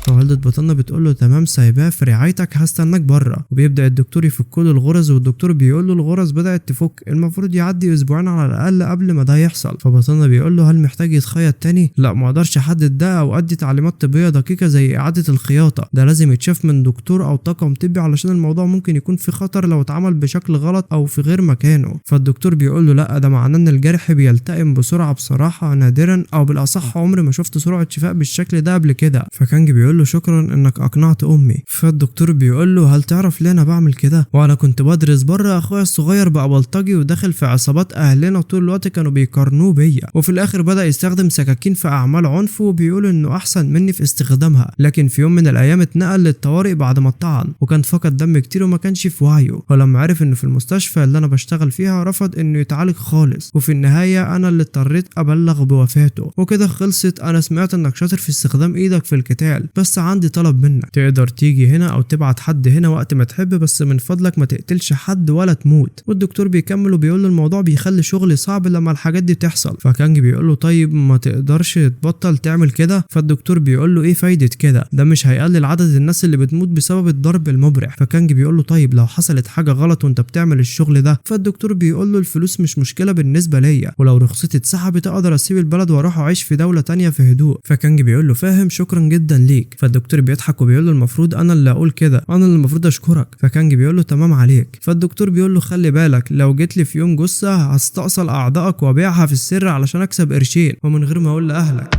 [SPEAKER 1] فوالدة بطلنا بتقول له تمام، سايباه في رعايتك، هستناك بره. وبيبدا الدكتور يفك له الغرز، والدكتور بيقول له الغرز بدات تفك، المفروض يعدي اسبوعين على الاقل قبل ما ده يحصل. فبطلنا بيقول له هل محتاج يتخيط تاني؟ لا، ما اقدرش احدد ده او ادي تعليمات طبية دقيقة زي اعاده الخياطة، ده لازم يتشاف من دكتور او طاقم طبي علشان الموضوع ممكن يكون في خطر لو اتعمل بشكل غلط او في غير مكانه. فالدكتور بيقول له لا، ده معناه ان الجرح بيلتئم بسرعة، بصراحة نادرا او بالاصح عمري ما شفت سرعة شفاء بالشكل ده قبل كده. فكانج بيقول له شكرا انك اقنعت امي. فالدكتور بيقول له هل تعرف ليه انا بعمل كده؟ وانا كنت بدرس بره، اخويا الصغير بقى بلطجي وداخل في عصابات اهلنا، طول الوقت كانوا بيقارنوه بيا، وفي الاخر بدا يستخدم سكاكين في اعمال عنف وبيقول انه احسن مني في استخدامها، لكن في يوم من الايام اتنقل للطوارئ بعد ما اتطعن وكان فقد دم كتير وما كانش في وعيه، ولما عرف انه في المستشفى اللي انا بشتغل فيها رفض انه يتعالج خالص، وفي النهاية انا اللي اضطريت ابلغ بوفاته. وكده خلصت. انا سمعت انك شاطر في استخدام ايدك في القتال، بس عندي طلب منك، تقدر تيجي هنا او تبعت حد هنا وقت ما تحب، بس من فضلك ما تقتلش حد ولا تموت. والدكتور بيكمل وبيقول له الموضوع بيخلي شغلي صعب لما الحاجات دي تحصل. فكانج بيقول له طيب ما تقدرش تبطل تعمل كده؟ فالدكتور بيقول له ايه فايده كده؟ ده مش هيقلل عدد الناس اللي بتموت بسبب الضرب المبرح. فكانج بيقول له طيب لو حصلت حاجة غلط وانت بتعمل الشغل ده؟ فالدكتور بيقول له الفلوس مش مشكلة بالنسبة ليا، ولو رخصتي اتسحبت اقدر اسيب البلد واروح اعيش في دولة تانية في هدوء. فكانج بيقول له فاهم، شكرا جدا ليك. فالدكتور بيضحك وبيقول له المفروض انا اللي اقول كده، انا اللي المفروض اشكرك. فكانج بيقول له تمام عليك. فالدكتور بيقول له خلي بالك، لو جيت لي في يوم جثة هستأصل اعضائك وابيعها في السر علشان اكسب قرشين ومن غير ما اقول لاهلك.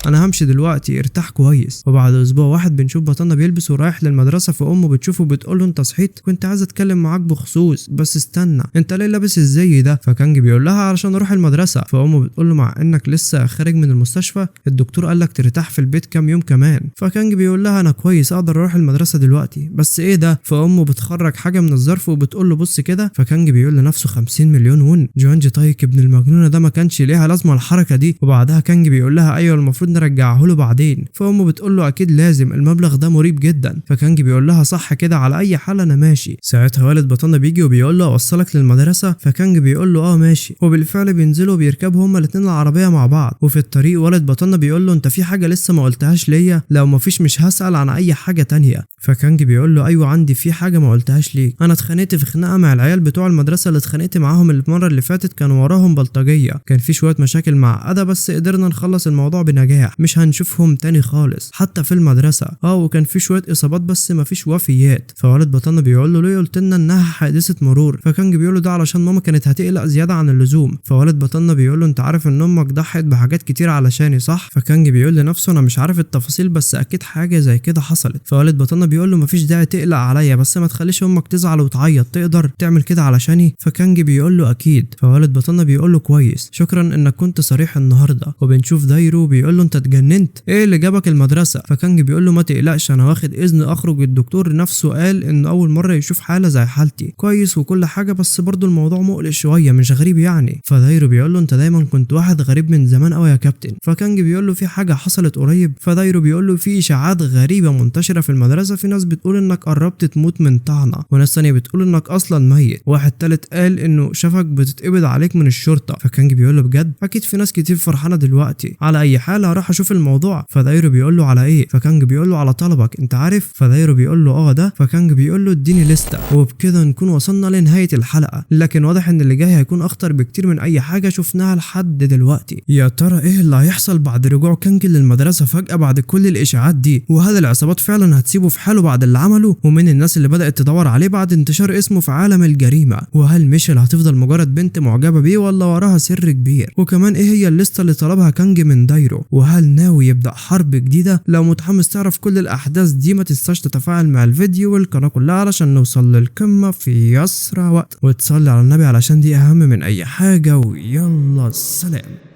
[SPEAKER 1] انا همشي دلوقتي، ارتاح كويس. وبعد اسبوع واحد بنشوف بطلنا بيلبس ورايح للمدرسة، فامه بتشوفه بتقول له انت صحيت؟ كنت عايز اتكلم معاك بخصوص، بس استنى، انت ليه لابس الزي ده؟ فكانج بيقول لها علشان اروح المدرسة. فامه بتقول له مع انك لسه خارج من المستشفى، الدكتور قال لك ترتاح في البيت كام يوم كمان. فكانج بيقول لها انا كويس، اقدر اروح المدرسة دلوقتي، بس ايه ده؟ فامه بتخرج حاجة من الظرف وبتقول له بص كده. فكانج بيقول لنفسه 50 مليون ون، جوانج تايك ابن المجنونة ده ما كانش ليها لازمه الحركة دي. وبعدها كانج بيقول لها ايوه المفروض نرجعه له بعدين. فامه بتقول له اكيد لازم، المبلغ ده مريب جدا. فكانج بيقول لها صح كده، على اي حال انا ماشي. ساعتها والد بطلنا بيجي وبيقول له اوصلك للمدرسة؟ فكانج بيقول له اه ماشي. وبالفعل بينزلوا وبيركبوا هما الاثنين العربية مع بعض. وفي الطريق والد بطلنا بيقول له انت في حاجة لسه ما قلتهاش ليا؟ لو مفيش مش هسال عن اي حاجة تانية. فكانج بيقول له ايوه عندي في حاجة ما قلتهاش ليك، انا اتخانقت في خناقه مع العيال بتوع المدرسة اللي اتخانقت معاهم المرة اللي فاتت، كانوا وراهم بلطجيه، كان في شوية مشاكل معقدة بس قدرنا نخلص الموضوع بنجاح، مش هنشوفهم تاني خالص حتى في المدرسة. وكان في شوية اصابات بس مفيش وفيات. فوالد بطلنا بيقول له ليه قلت لنا انها حادثه مرور؟ فكانج بيقول له ده علشان ماما كانت هتقلق زيادة عن اللزوم. فوالد بطلنا بيقول له انت عارف ان امك ضحت بحاجات كتير علشاني صح؟ فكانج بيقول لنفسه انا مش عارف التفاصيل بس اكيد حاجة زي كده حصلت. فوالد بطلنا بيقول له مفيش داعي تقلق عليا، بس ما تخليش امك تزعل وتعيط، تقدر تعمل كده علشاني؟ فكانج بيقول له اكيد. فوالد بطلنا بيقول له كويس، شكرا انك كنت صريح النهارده. وبنشوف دايرو بيقول بيقول له انت اتجننت، ايه اللي جابك المدرسة؟ فكانج بيقول له ما تقلقش انا واخد اذن اخرج، الدكتور نفسه قال انه اول مرة يشوف حاله زي حالتي، كويس وكل حاجة بس برضه الموضوع مقلق شوية مش غريب يعني. فدايرو بيقول له انت دايما كنت واحد غريب من زمان قوي يا كابتن. فكانج بيقول له في حاجة حصلت قريب؟ فدايرو بيقول له في اشاعات غريبة منتشرة في المدرسة، في ناس بتقول انك قربت تموت من طعنه، وناس ثانية بتقول انك اصلا ميت، واحد تالت قال انه شافك بتتقبض عليك من الشرطة. فكانج بيقول له بجد؟ اكيد في ناس كتير فرحانة دلوقتي، على اي حال هروح اشوف الموضوع. فدايرو بيقول له على ايه؟ فكانج بيقول له على طلبك انت عارف. فدايرو بيقول له اه ده. فكانج بيقول له اديني لستة. وبكده نكون وصلنا لنهاية الحلقة، لكن واضح ان اللي جاي هيكون اخطر بكتير من اي حاجة شفناها لحد دلوقتي. يا ترى ايه اللي هيحصل بعد رجوع كانج للمدرسة فجاة بعد كل الاشاعات دي؟ وهل العصابات فعلا هتسيبه في حاله بعد اللي عمله؟ ومين الناس اللي بدات تدور عليه بعد انتشار اسمه في عالم الجريمة؟ وهل ميشيل هتفضل مجرد بنت معجبه بيه ولا وراها سر كبير؟ وكمان ايه هي الليستة اللي طلبها كانج من دايرو؟ وهل ناوي يبدا حرب جديدة؟ لو متحمس تعرف كل الاحداث دي ما تنساش تتفاعل مع الفيديو والقناة كلها علشان نوصل للقمه في اسرع وقت، وتصلي على النبي علشان دي اهم من اي حاجة. ويلا سلام.